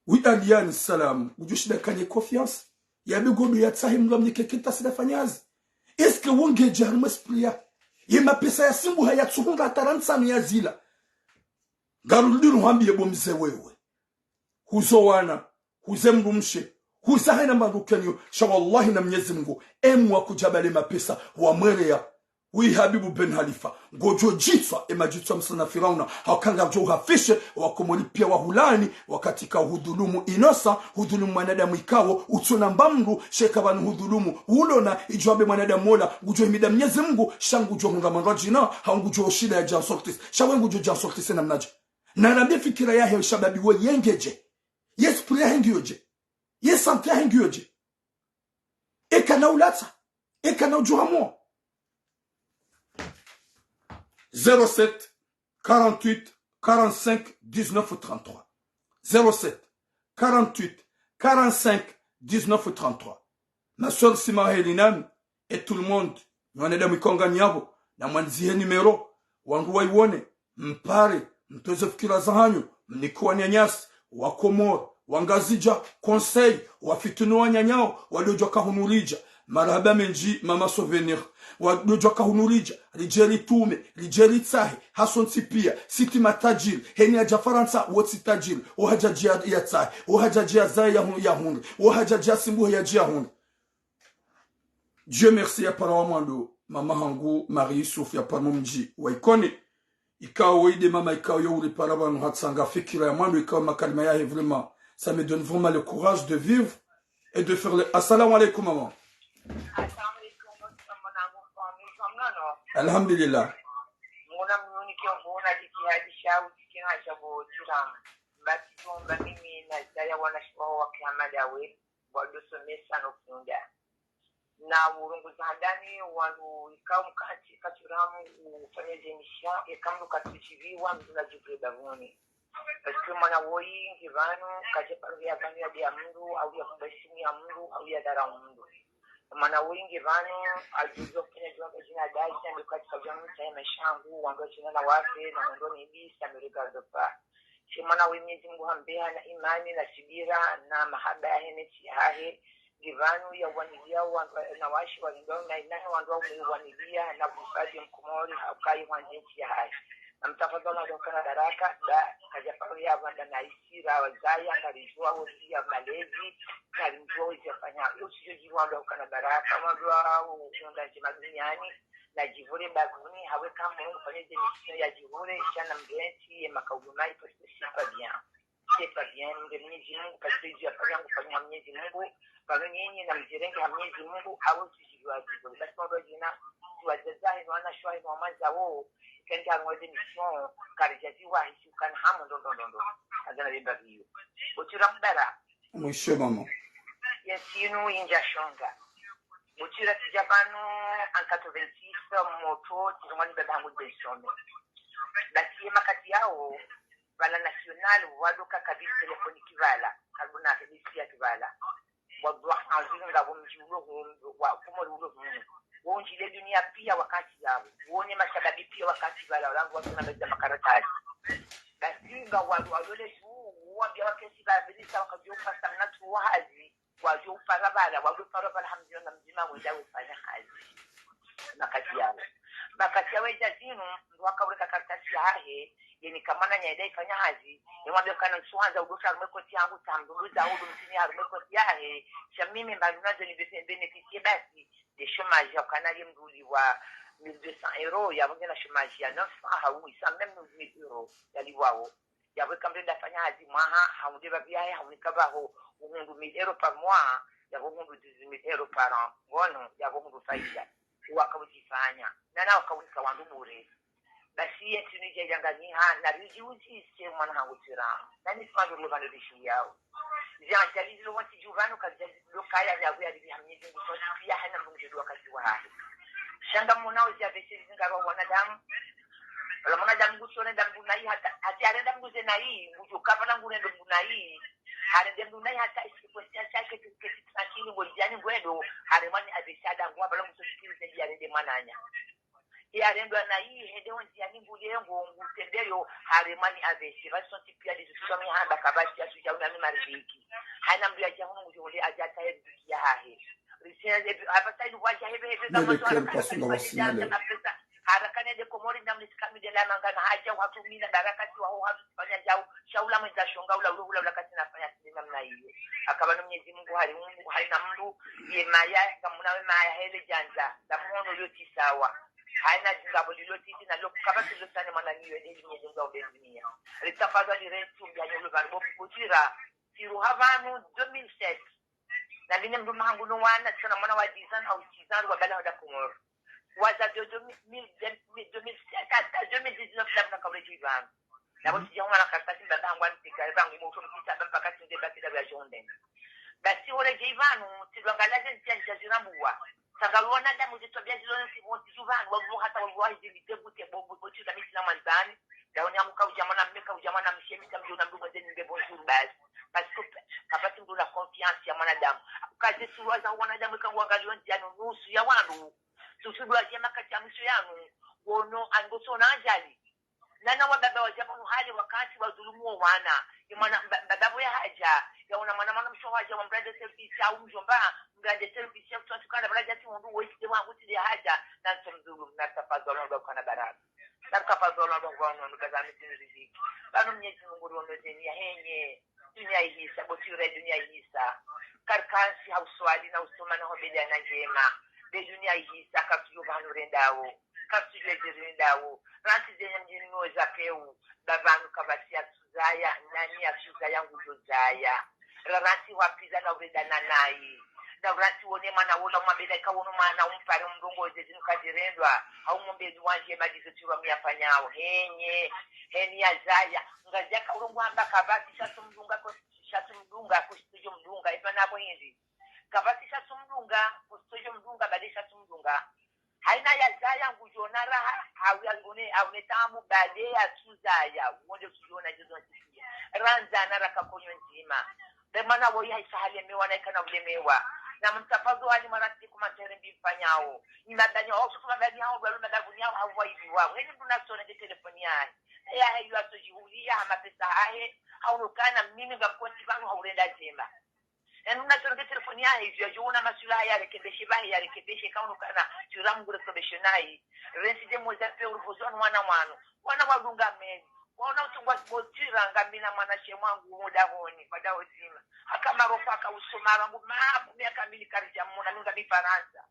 Oui, Aliane, salam. Ngudjo shinda kane confiance. Yabi ngodo yatsahe mdru amnike kartasi nda fanye hazi. Est-ce que wo ngedja harimwa esprit yaho? Ye mapesa yasibuha yatsuhundra hata rantsanu yazila. Ngarudi ruhambiye bo mze wewe. huzo wana, huze mdrumshe, huza hayina mba ndru kenyo, sha wallahi na Mnyezi Mungu, emu wa kudjabale mapesa, wa mwereya, wi Habibu Ben Halifa, ngodjo djitswa, ema djitswa msa na Firauna, hauka ngadjo uhafishe, wa Komori piya wa hulaani, wakati ka hudhulumu inosa, hudhulumu mwanadamu ikao, utsona mba mdru, sha eka pvanu hudhulumu, ulona, idjo ambe mwanadamu ola, ngudjo himida Mnyezi Mungu, sha ngudjo hundra mwandru wa djina, hau ngudjo shida ya djansortise, sha we ngudjo djansortise namnadje. Na nambe fikira yahe shababi wo yengedje. Ye esprit yahe ngiyo dje. Ye santé yahe ngiyo dje. Eka na ulatsa. Eka na udjuha mo. Zéro sept, quarante-huit, quarante-cinq, dix-neuf, trente-trois. Zéro sept, quarante-huit, quarante-cinq, dix-neuf, trente-trois. Ma sœur Sima Helinam, et tout le monde, nyi wanadamu ikao nganyi apvo, na mwandzihe numéro, wandru waiwone, mpare, mtoze fikira zahanyu, mnike wananyasi, wa Komori, wa Ngazidja, conseil, wa fitino wananyao, wadodjwa kahunulidja. Marahaba mendji, mama Souvenir. Wadodjwa kahunulidja, ridje ritume, ridje ritsahe, hasontsi piya, sitsi matajiri, heni yadja Farantsa, wo tsi tajiri, wo hadja dji ya, ya tsahe, wo hadja dji ya zaye ya hun-, ya hundre, wo hadja dji ya simbuhe ya dji ya hundre. Dieu merci, ya para wa mwando, mama hangu, Marie Youssouf, ya para mo mdji wa Ikoni. Ikao wo ide mama ikao yo uripara pvanu hatsanga fikira ya mwando ikao makalima yahe vraiment, ça me donne vraiment le courage de vivre et de faire le... Assalamu alaikum, maman. Assalamu alaikum, mwanangu, mwanangu, mwanangu. Alhamdulillah. Muna mnyuni kiongo na diki hadi shau diki na shabo tiram. Basi tumba mimi na zaya wana shwa wa kiamada we. Wadosomesa no kunda. Na urunguza handani wandru ikao mkati katuramu ufanya ze émission, eka mndru katsujiviwa mndru na jivure bavuni. Parce que mwana woyi nge pvanu, kadja paro ya pvanu ya dia mndru, au ya kumba isimu ya mndru, au ya dara mndru. Mwana woyi nge pvanu, ajuzo kufanya djwamba djina daji, na mbe kati kadja mtsaha ye maesha yangu, wandru wa djina na wafe, na mwandru wa nibisa, me regarde pas. She mwana we Mnyezi Mungu hambeha na imani na subira na mahaba yahe ne ntsi yahahe. Nge pvanu ya wanilia wandru na washi walindao na inani wandru wa ume wanilia na kuhifadhi mkomori haukayi hwandzi ntsi yahahe. Na mtafadhali wandru hukana baraka, ba, kadja paro ya wanda na isira, wazaya, ngarijua, wosiya, malezi, na rimjua, wezi afanya. Yo sijo jiru wandru hukana baraka, wandru wa, wanda ndjema duniani, na jivure bavuni, hawe kamwe, ufanye ze émission ya jivure, shana mgenti, ye makaulu mai, parce que c'est pas bien. C'est pas bien, nge Mnyezi Mungu, parce que izi yafanya ngu fanya ha Mnyezi Mungu, pvanu nyinyi na mjirenge ha Mnyezi Mungu, hawe sisi wa jivure. Basi mwando jina, si wazaza, hino wana shwa, hino wamwanza wo, kende harumwa ze émission, karidja ziwa, hisi ukana hamu, ndo, ndo, ndo, ndo. Azana lemba viyo. Otira mdara. Mwisho, mama. Yesinu inja shonga. Butira tsidja pvanu en quatre-vingt-six, moto, tsidja mwani baba hangu Benson. Basi ye makati yawo, pvala National, wadoka cabine téléphonique pvala, karibu na F B C ya pvala. Wadwa hanzi ngapvo mdji ulo hunu, wa Komori ulo hunu. Wondjile dunia piya wakati yawo. Wone mashababi piya wakati pvala, walangu wasona beza makaratasi. Basi nga wadu, wadole juu, wambia wakesi ba bilisa wakadjo pasa mna tu wa hazi. Wadjo upara pvala, wadjo upara pvala hamdjina na mdzima wenda wefanya hazi. Makati yawo. Makati yawo edja zinu, mndru waka ureka kartasi yahahe, yeni kamana nyenda ifanya hazi, yemwambia kana ntsuhandza udosha harumwa koti yangu, tamdunduza udu mtini harumwa koti yahe, sha mimi mba ndunazo ni befe-, bénéficier basi, de chômage ya ukana ye mndru ulipvwa mille deux cents euros, ya mndru na chômage ya neuf cents, hau huit cents, même mille euros, ya lipvwawo. Yapvo eka mndru enda fanya hazi mwaha, haunde pvapvi yahe, haunika pvaho, uhundru mille euros par mois, yapvo uhundru dix-huit mille euros par an. Ngono, yapvo uhundru faida. Waka udjifanya. Nana waka unika wandru bure. Basi ye ntinu dja idjanganyiha, na ridji udjise mwana hangu tira. Nani sima ndru lo pvanu rishu yawo. Zia ntali zilo wantsi dju pvanu, kadja zilo kaya ya kuya ribi ha Mnyezi Mungu, so piya hana mndru mdjedu wakati wahahe. Sha nga mona ozi ya bese zingarwa wanadamu. Wala mwanadamu ngutsone nda mndru nayi hata, hati arenda mndru ze nayi, ngudjo kapva na ngurendo mndru nayi. Harende mndru nayi hata isi kwesi ya shake tu kesi tranquille ngoli djani ngwendo, haremwani abeshada ngwa bala ngutso shikiri ze ndi arende mwananya. Yarendwa nayi hende onzi ani nguli yengo ngutembeyo, haremwani abeshe, basi sontsi piya ndizo tuka mi hamba kabati ya suja una mi mariziki. Hana mndru yadja hunu ngudjo hule adja taye riziki yahahe. Risina zebi, hapva sayi wadja heve heve za mwanzo, harakana de Komori na mlisikami de la manga na hadja watu mina baraka si waho hatu fanya djau. Sha ula mwendza shonga, ula, ula, ula, ula, katsina fanya tsi namna iyo. Haka pvanu Mnyezi Mungu hari, Mungu haina mndru, ye maya, ngamuna we maya hele djandza, la mhono lio tsi sawa. Haina zingapvo lilo tsi tsi na lo, kapvatsi lo tsane mwana niyo, ndeli Mnyezi Mungu aumbe dunia. Ritafadhali rentu, mbianyo lo pvanu, bo, bo, tsira, tsiruha pvanu, deux mille sept. Na mimi mndru mahangu no wana, tsina mwana wa dix ans au six ans, wa bala wa da Komoro. Waza de deux mille, deux mille sept hata deux mille dix-neuf, la mna kaule djivanu. Na bo sija mwana kartasi mbaba hangu anipika, bangu mo uto mpisa, ba mpaka tinde ba kida ya jonde. Basi ole djivanu, tsidwangala ze ntia ntia zirambuwa. Tsanga wana damu zitwabia zilo nsi mo tsi djuvanu, wabu hata wabu wa hizili tebu tebo, bo, bo, tsi za misi na mwandzani. Daoni yangu kauja mwana mme, kauja mwana mshe, mi kamjo na mndru mwenze nimbe bonjour basi. Parce que kapvatsi mndru na confiance ya mwanadamu. Kaze surwa za wanadamu eka ngwangalio ndziani nusu ya wandru. Susu dwa jema kati ya mwisho yanu. Wono angoso na ajali. Nana wa baba wa jama nuhali wakati wa dhulumu wa wana. Ye mwana, ba-, baba bo ya haja. Ya una mwana mwana msho haja wa mrande service au mjomba. Mrande service ya kutuwa tukana bala jati mundu wo iside wangu tide haja. Na nto mdhulumu, na tafadhali ndo kana baraka. Na kapvadholo ndo ngwano, ndo kaza mitini riziki. Pvanu Mnyezi Mungu riono zeni ya henye. Dunia ihisa, bo tsira dunia ihisa. Karkansi ha uswali na usoma na hobeli ya na njema. Be dunia ihisa, kapvudjuwa pvanu rendawo. Kapvudjuwa ezi rendawo. Rantsi zenye mdjini no za peu. Ba pvanu kapvatsi ya tsuzaya, nani ya tsuzaya ngujo zaya. Rarantsi wapviza na urenda na nayi. Na urantsi wone mwana wola mwambie na ika wono mwana umpare mrongoze zinu kazirendwa. Hau mwombe dua ndjema ndizo tsirwa miyafanyao. Henye, henye ya zaya. Ngazia ka urongo amba kapvatsi sha tsumdunga ko, sha tsumdunga, kushitujo mdunga. Ipvanu bo hindri. Kapvatsi sha tsumdunga, kushitujo mdunga, bade sha tsumdunga. Haina ya zaya ngujo na raha, hau ya ngone, hau ne tamu bade ya tsuzaya, wonde tsujona jozo ntifiya. Randza na raka konyo ndzima. Be mwana woyi haisa halemewa na ikana ulemewa. Na mtafadhwali mara tsi kuma tere mbi mfanyao. Ni mabani hao, suku mabani hao, bwalu mabavuni hao, hau wa ibi wao. Heni mndru na sona nge telefoni yahe. Ya he yu aso jihulia, ha mapesa hahe, hau nukana mimi ngamkoni pvanu hau renda ndjema. Enu na tsonge telefoni yahe, izo yajo una maswala yahe yarekebeshe, bahi yarekebeshe, kaunu kana, tsira Mungu rekebeshe nayi. Rentsi de moza pe uruhozo wanu wana wanu. Wana wadunga meni. Wana utungwa bo tsira ngamina mwana she mwangu, muda honi, kwa dao zima. Haka marofa haka usoma rangu, maku miaka mili karija mona, nunga mi Farantsa.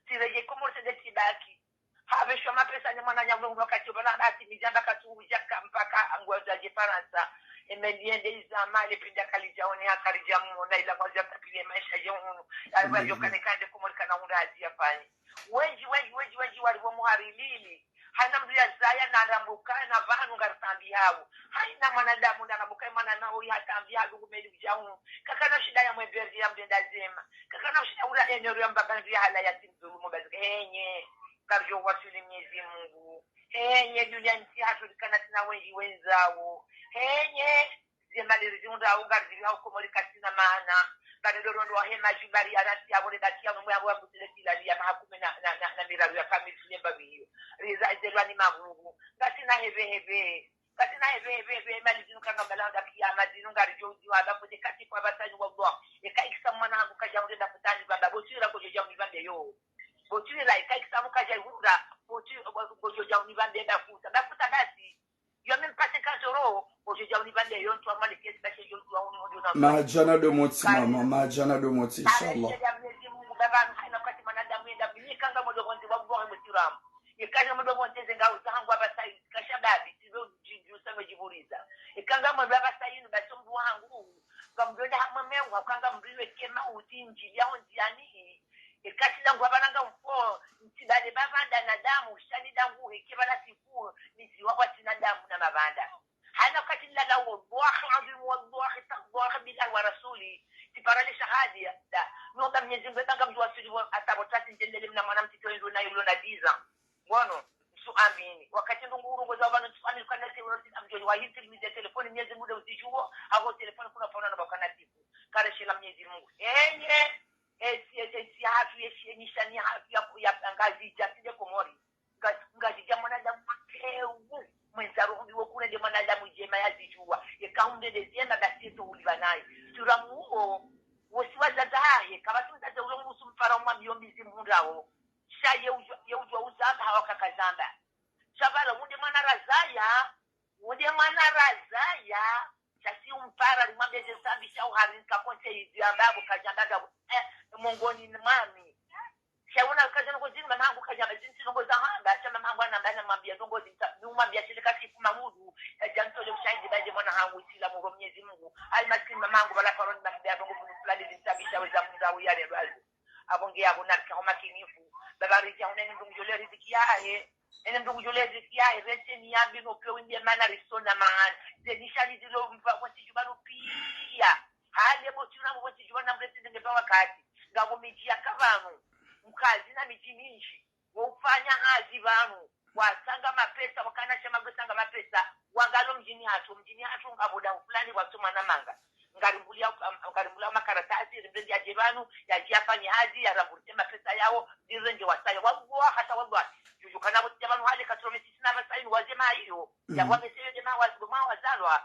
Tsireje Komori tsende tsibaki. Haveshwa mapesa ne mwananya mwe wakati obana na atimiza mpaka tu uja ka mpaka angu aje Farantsa. Emeli ende iza mali pinda kalija one hakarija mona ila mwazi ya kapile maisha je unu. Ya wajo kane kande Komori kana unda azi ya fanyi. Wenji, wenji, wenji, wenji wali wo muhari lili. Haina mndru ya zaya na rambuka na pvanu ngari tambi hau. Haina mwanadamu na rambuka mwana na oyi hatambi hau ngumeli uja unu. Kakana shida ya mwe berdi ya mdenda zema. Kakana shida ula enero ya mbaba ya hala ya tsi mdhulumu basi. Henye. Karijo waswili Mnyezi Mungu. Henye dunia ntsi hatru rikana tsina wenji wendzao. Henye. Ze mali riziundrao ngarizilihao Komori katsina maana. Bane doro ndo wahe majumbari ya rasi ya bore baki ya mwe ya bore mutile tilali ya mahakume na, na, na, na miraru ya kamili tule mbabi hiyo. Riza izelwa ni mavuvu. Ngatsina heve heve. Ngatsina heve heve heve. Mali zinu kanga mbala nda kiyama zinu ngarijo uziwa. Ba kote kati kwa batani wallah. Eka ikisa mwana hangu kaja unde nda kutani baba. Bo tsira kojo ja unibambe yo. Bo tsira eka ikisa mu kaja unda. Bo tsira kojo ja unibambe bakuta. Bakuta basi. Yo même pas cinquante euros, ojo ja unibande yo ntwa mali kesi ba she jo ntwa unu ojo na. Madjana do motsi, mama, madjana do motsi, inshallah. Ya Mnyezi Mungu, baba, haina wakati mwanadamu yenda, ni kanga modo bonte wa bwa mutiramu. Ye kanga modo bonte zenga uza hangu aba sai, kasha babi, tizo ju, ju sa mejiburiza. Ye kanga modo aba sai, nu baso mbu hangu, kamdonda hamwe mewa, kanga mriwe kema uti njili ya onziani, Ekati dangu abalanga mfo, ntsi bale bavanda na damu, shani dangu heke bala sifu, niziwa kwa tsina damu na mavanda. Haina wakati nilala, wallahi, azim, wallahi, tallahi, billahi wa rasuli, tsipara le shahadi, da, nomba Mnyezi Mungu, ebanga mdjuwa suli, atabo tasi njelele mna mwana mtiti wa ndo na yulo na dix ans. Ngono, msu amini. Wakati ndungu urungo za wabano msu amini, kana tsi uno tsina mdjoli, wa hiti limize telefoni, Mnyezi Mungu, uzijuwo, aho telefoni kuna paona na bakana tifu. Kare shela Mnyezi Mungu. Enye, Esi, esi, esi yahatru, esi, enishani yahatru ya, ya, ya Ngazidja, tsi de Komori. Nga, Ngazidja mwanadamu mpewu. Mwendza roho mbi wo kure de mwanadamu djema ya zidjuwa. Ye kaunde de djema basi yeto uliba nayi. Turamu uwo, wosi wazaza hahe, kabasi mzaza ulo ngusu mpara umwambiyo mbizi mhundrawo. Sha ye udjuwa, ye udjuwa uzamba hawa kakazamba. Sha bala, wunde mwana razaya, wunde mwana razaya, Sha si umpara, limwambia ze nsambi sha uhari nika conseil izi ambavo, kajamba ngapvo, eh, mongoni ni mwami. Sha wona kaja nongo zini, mama hangu kajamba zini, si nongo za hamba, sha mama hangu anamba namwambia nongo zini, sa-, ni umwambia shile kasi kuma mudu, kaja ntole ushahidi baje mwana hangu isila muro Mnyezi Mungu. Ai maskini mama hangu, bala paroni namwambia nongo vunu fulani zi nsambi sha weza munda uyare lwazo. Abo nge abo na rika homa kinifu. Baba rija huna ni mdungu jole riziki yahe. Ene mdru ngudjo lezi siya, erese ni yambi no pio wimbi mana risona maana. Ze nishani zilo mva wonsi djumba no pia. Hali ebo tsina wonsi djumba na mresi ndenge pa wakati. Ngapvo midji ya kapvanu. Mkazi na midji mindji. Wo ufanya hazi pvanu. Wasanga mapesa, wakana shama ngwesanga mapesa. Wangalo mdjini hatru, mdjini hatru ngapvo daho fulani wasoma na manga. Ngarimbulia, ngarimbulia makaratasi, rimbe ndi yadje pvanu, yadje yafanye hazi, yarambulie mapesa yawo, ndirenge wasaya. Wabuwa hata wabuwa. Djudju kana kuti pvanu hale katro mesi sina pvasa inu waze mayo. Mm. Ya wamese yo dema wa-, dema wazalwa.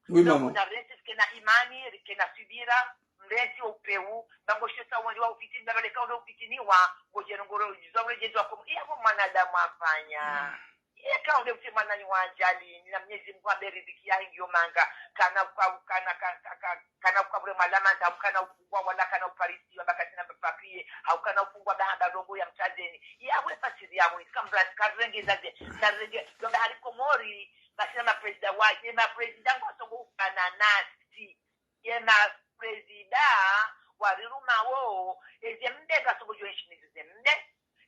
Oui, maman. Donc, na resi rike na imani, rike na subira, mresi upeu, bango shota wali wa ufitini, baba leka ule ufitini wa, ngojero ngoro, jizo ule jezo wa komo. Iya, kwa mwanadamu afanya. Mm. Iye kaonde mfe mwananyi wa ajali, na Mnyezi Mungu ambe riziki yahe ngiyo manga, kana kwa, kana, ka-, ka-, ka-, kana kwa bure malama, ndamu kana ufungwa, wala kana uparisiwa, bakati na papier, hau kana ufungwa bahanda ndrongo ya mtadeni. Iye awe fasiri ya mwe, kamrati, karenge zaze, na renge, ndo bahari Komori, basi na maprezida wa, ye maprezida ngwasongo ufana nasi. Ye maprezida wariruma wo, eze mbe ngasongo djo enshi nizi ze mbe,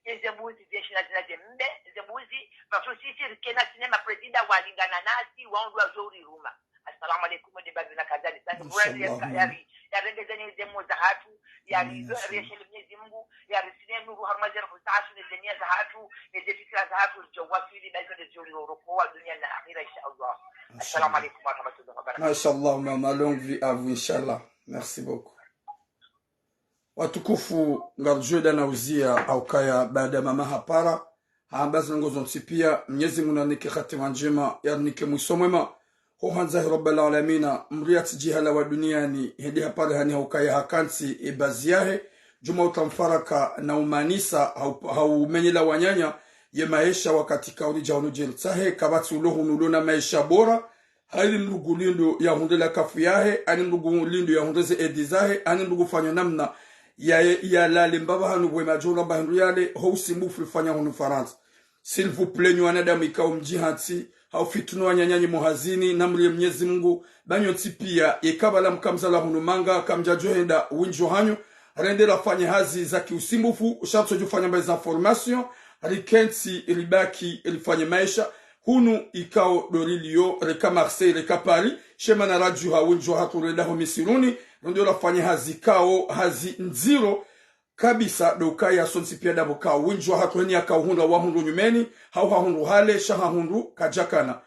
eze mbuzi zenshi na zina ze mbe, eze mbuzi, parce que sisi rikena sine maprezida walingana nasi, waundru wadjo uriruma. Assalamu alaikum, de bazi na kazali. Sasa, mvura ya, ya, ya, yarengezeni eze mo za hatru, yari, yari, yari, Mnyezi Mungu, yarisine nuru harumwa ze roho zahatru, ne ze nia zahatru, ne ze fikira zahatru, ridjo waswili, baizo nde zuri roko wa dunia na akhira, insha Allah. Assalamu alaikum wa rahmatullahi wa barakatuh. Mashallah, maman, longue vie à vous, inshallah. Merci beaucoup. Watukufu, ngarudjo enda na uzia, haukaya baada mama hapara, hamba zinongo zontsi pia, Mnyezi Mungu nanike hatima ndjema, yarinike mwiso mwema. Ho handza hi Rabbal Alamina, mdru yatsidjihala wa duniani, hende hapare hani haukaya hakantsi e bazi yahe, djuma utamfaraka na umanisa, hau-, haumenyela wananya, ye maesha wakati kauri dja unu djeli tsahe, kapvatsi ulo hunu ulo na maesha bora, haili mdru ngu lindo yahundre la kafu yahe, ani mdru ngu lindo yahundre ze edi zahe, ani mdru ngu fanyo namna ya, yalale mbapva hanu bwe madjora mba hindru yale, ho usimbufu lifanya hunu Farantsa. S'il vous plaît, nyi wanadamu ikao mdjihantsi, hau fitunu wananyanyi mohazini, namrie Mnyezi Mungu, ba nyontsi pia, yeka bala mkamzala hunu manga, kamdjadjo henda windji wahanyu, rende rafanye hazi za kiusimbufu, sha ritso djofanya mba eza information, rikentsi, ribaki, rifanye maesha, hunu ikao ndo rilio, reka Marseille, reka Paris, shema na radju ha windji wahatru renda ho misiruni, rende rafanye hazi ikao, hazi ndziro, kabisa, ndo ukaya sontsi pia ndapvo ka windji wahatru heni yaka uhundra wahundru nyumeni, hau hahundru hale, sha hahundru kadjakana.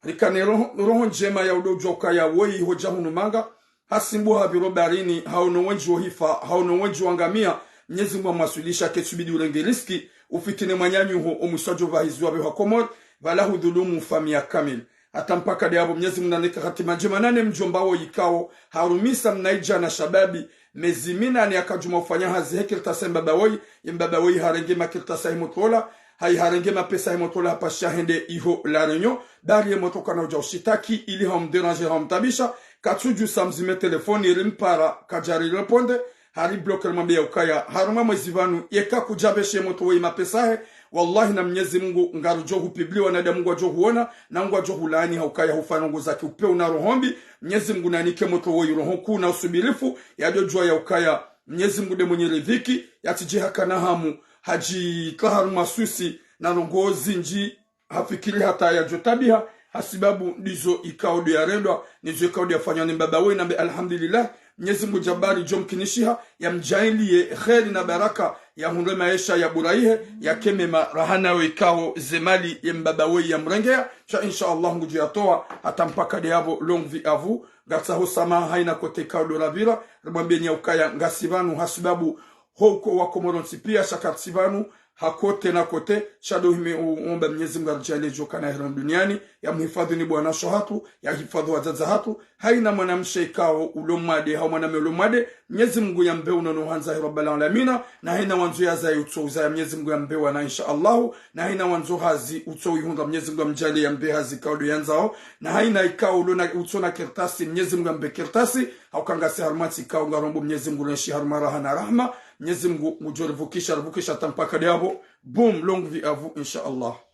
Rikane roho, roho ndjema ya udo udjua ukaya woyi hodja hunu manga, hasimbu hapviro barini, hau no wendji wohifa, hau no wendji wangamia, Mnyezi Mungu amwaswilisha ketsubidi urenge riski, ufitine mwananyaho, omwiso wadjo pvahiziwa pveha Komori, pvala hudhulumu famiya kamili. Hata mpaka ndeyapvo Mnyezi Mungu nanike hatima ndjema nane mdjomba woyi ikao, harumisa mnaidjana shababi, mezi minane yakadjuma ufanya hazi he kartasi ya mbaba woyi, ye mbaba woyi harenge makartasi ya himotola, hayi harenge mapesa ya himotola hapasha hende iho La Réunion, bari ye moto kana udja ushitaki, ili haumdéranger haumtabisha, katsudjusa mzime telefoni rimpara, kadjari réponde, hari bloquer rimwambia ukaya, harumwa mwezi pvanu, yeka kudjapveshe moto woyi mapesa he, wallahi na Mnyezi Mungu, ngarudjo hupublier wanadamu ngwadjo huona, na ngwadjo hulaani haukaya hufanya ndrongo za kiupeu na roho mbi, Mnyezi Mungu nanike moto woyi roho nkuu na usubirifu, yadjo djua ya ukaya, Mnyezi Mungu nde mwenye riziki, yatsidje hakana hamu, hadjitla harumwa susi, na ndrongo zindji, hafikiri hata yadjo tabiha, hasibabu ndizo ikao ndo yarendwa, ndizo ikao ndo yafanywa ni mbaba woyi nambe alhamdulillah, Mnyezi Mungu djabari djo mkinishiha, yamdjaanliye kheri na baraka, yahundre maesha ya burahihe, yake mema raha nayo ikao ze mali ye mbaba woyi yamrengea, sha insha Allah ngudjo yatoa, hata mpaka ndeyapvo longue vie à vous, ngatsaho samaha haina kote ikao ndo rapvira, rimwambieni ya ukaya ngasi pvanu hasibabu, ho uko wa Komori wontsi pia sha kartsi pvanu, ha kote na kote, sha ndo hime u-, uomba Mnyezi Mngu aridjaanlie djo kana heri duniani, yamhifadhwi ni bwana sho hatru, yahifadhwi wadzadze hatru, haina mwanamshe ikao ulo mwade, hau mwanamme ulo mwade, Mnyezi Mngu yambe unono handza heri Rabbal Alamina, na haina wandzo yazaye utso uzaya Mnyezi Mngu yambe wana insha Allahu, na haina wandzo hazi utso ihundra Mnyezi Mngu yamdjaanlie yambe hazi ikao ndo yandzao, na haina ikao ulo na, utso na kartasi, Mnyezi Mngu yambe kartasi, hauka ngasi harumwa ntsi ikao ngarombo Mnyezi Mngu renshi harumwa raha na rahma, Mnyezi Mngu ngudjo rivukisha, rivukisha hata mpaka ndapvo, boum, longue vie à vous, insha Allah.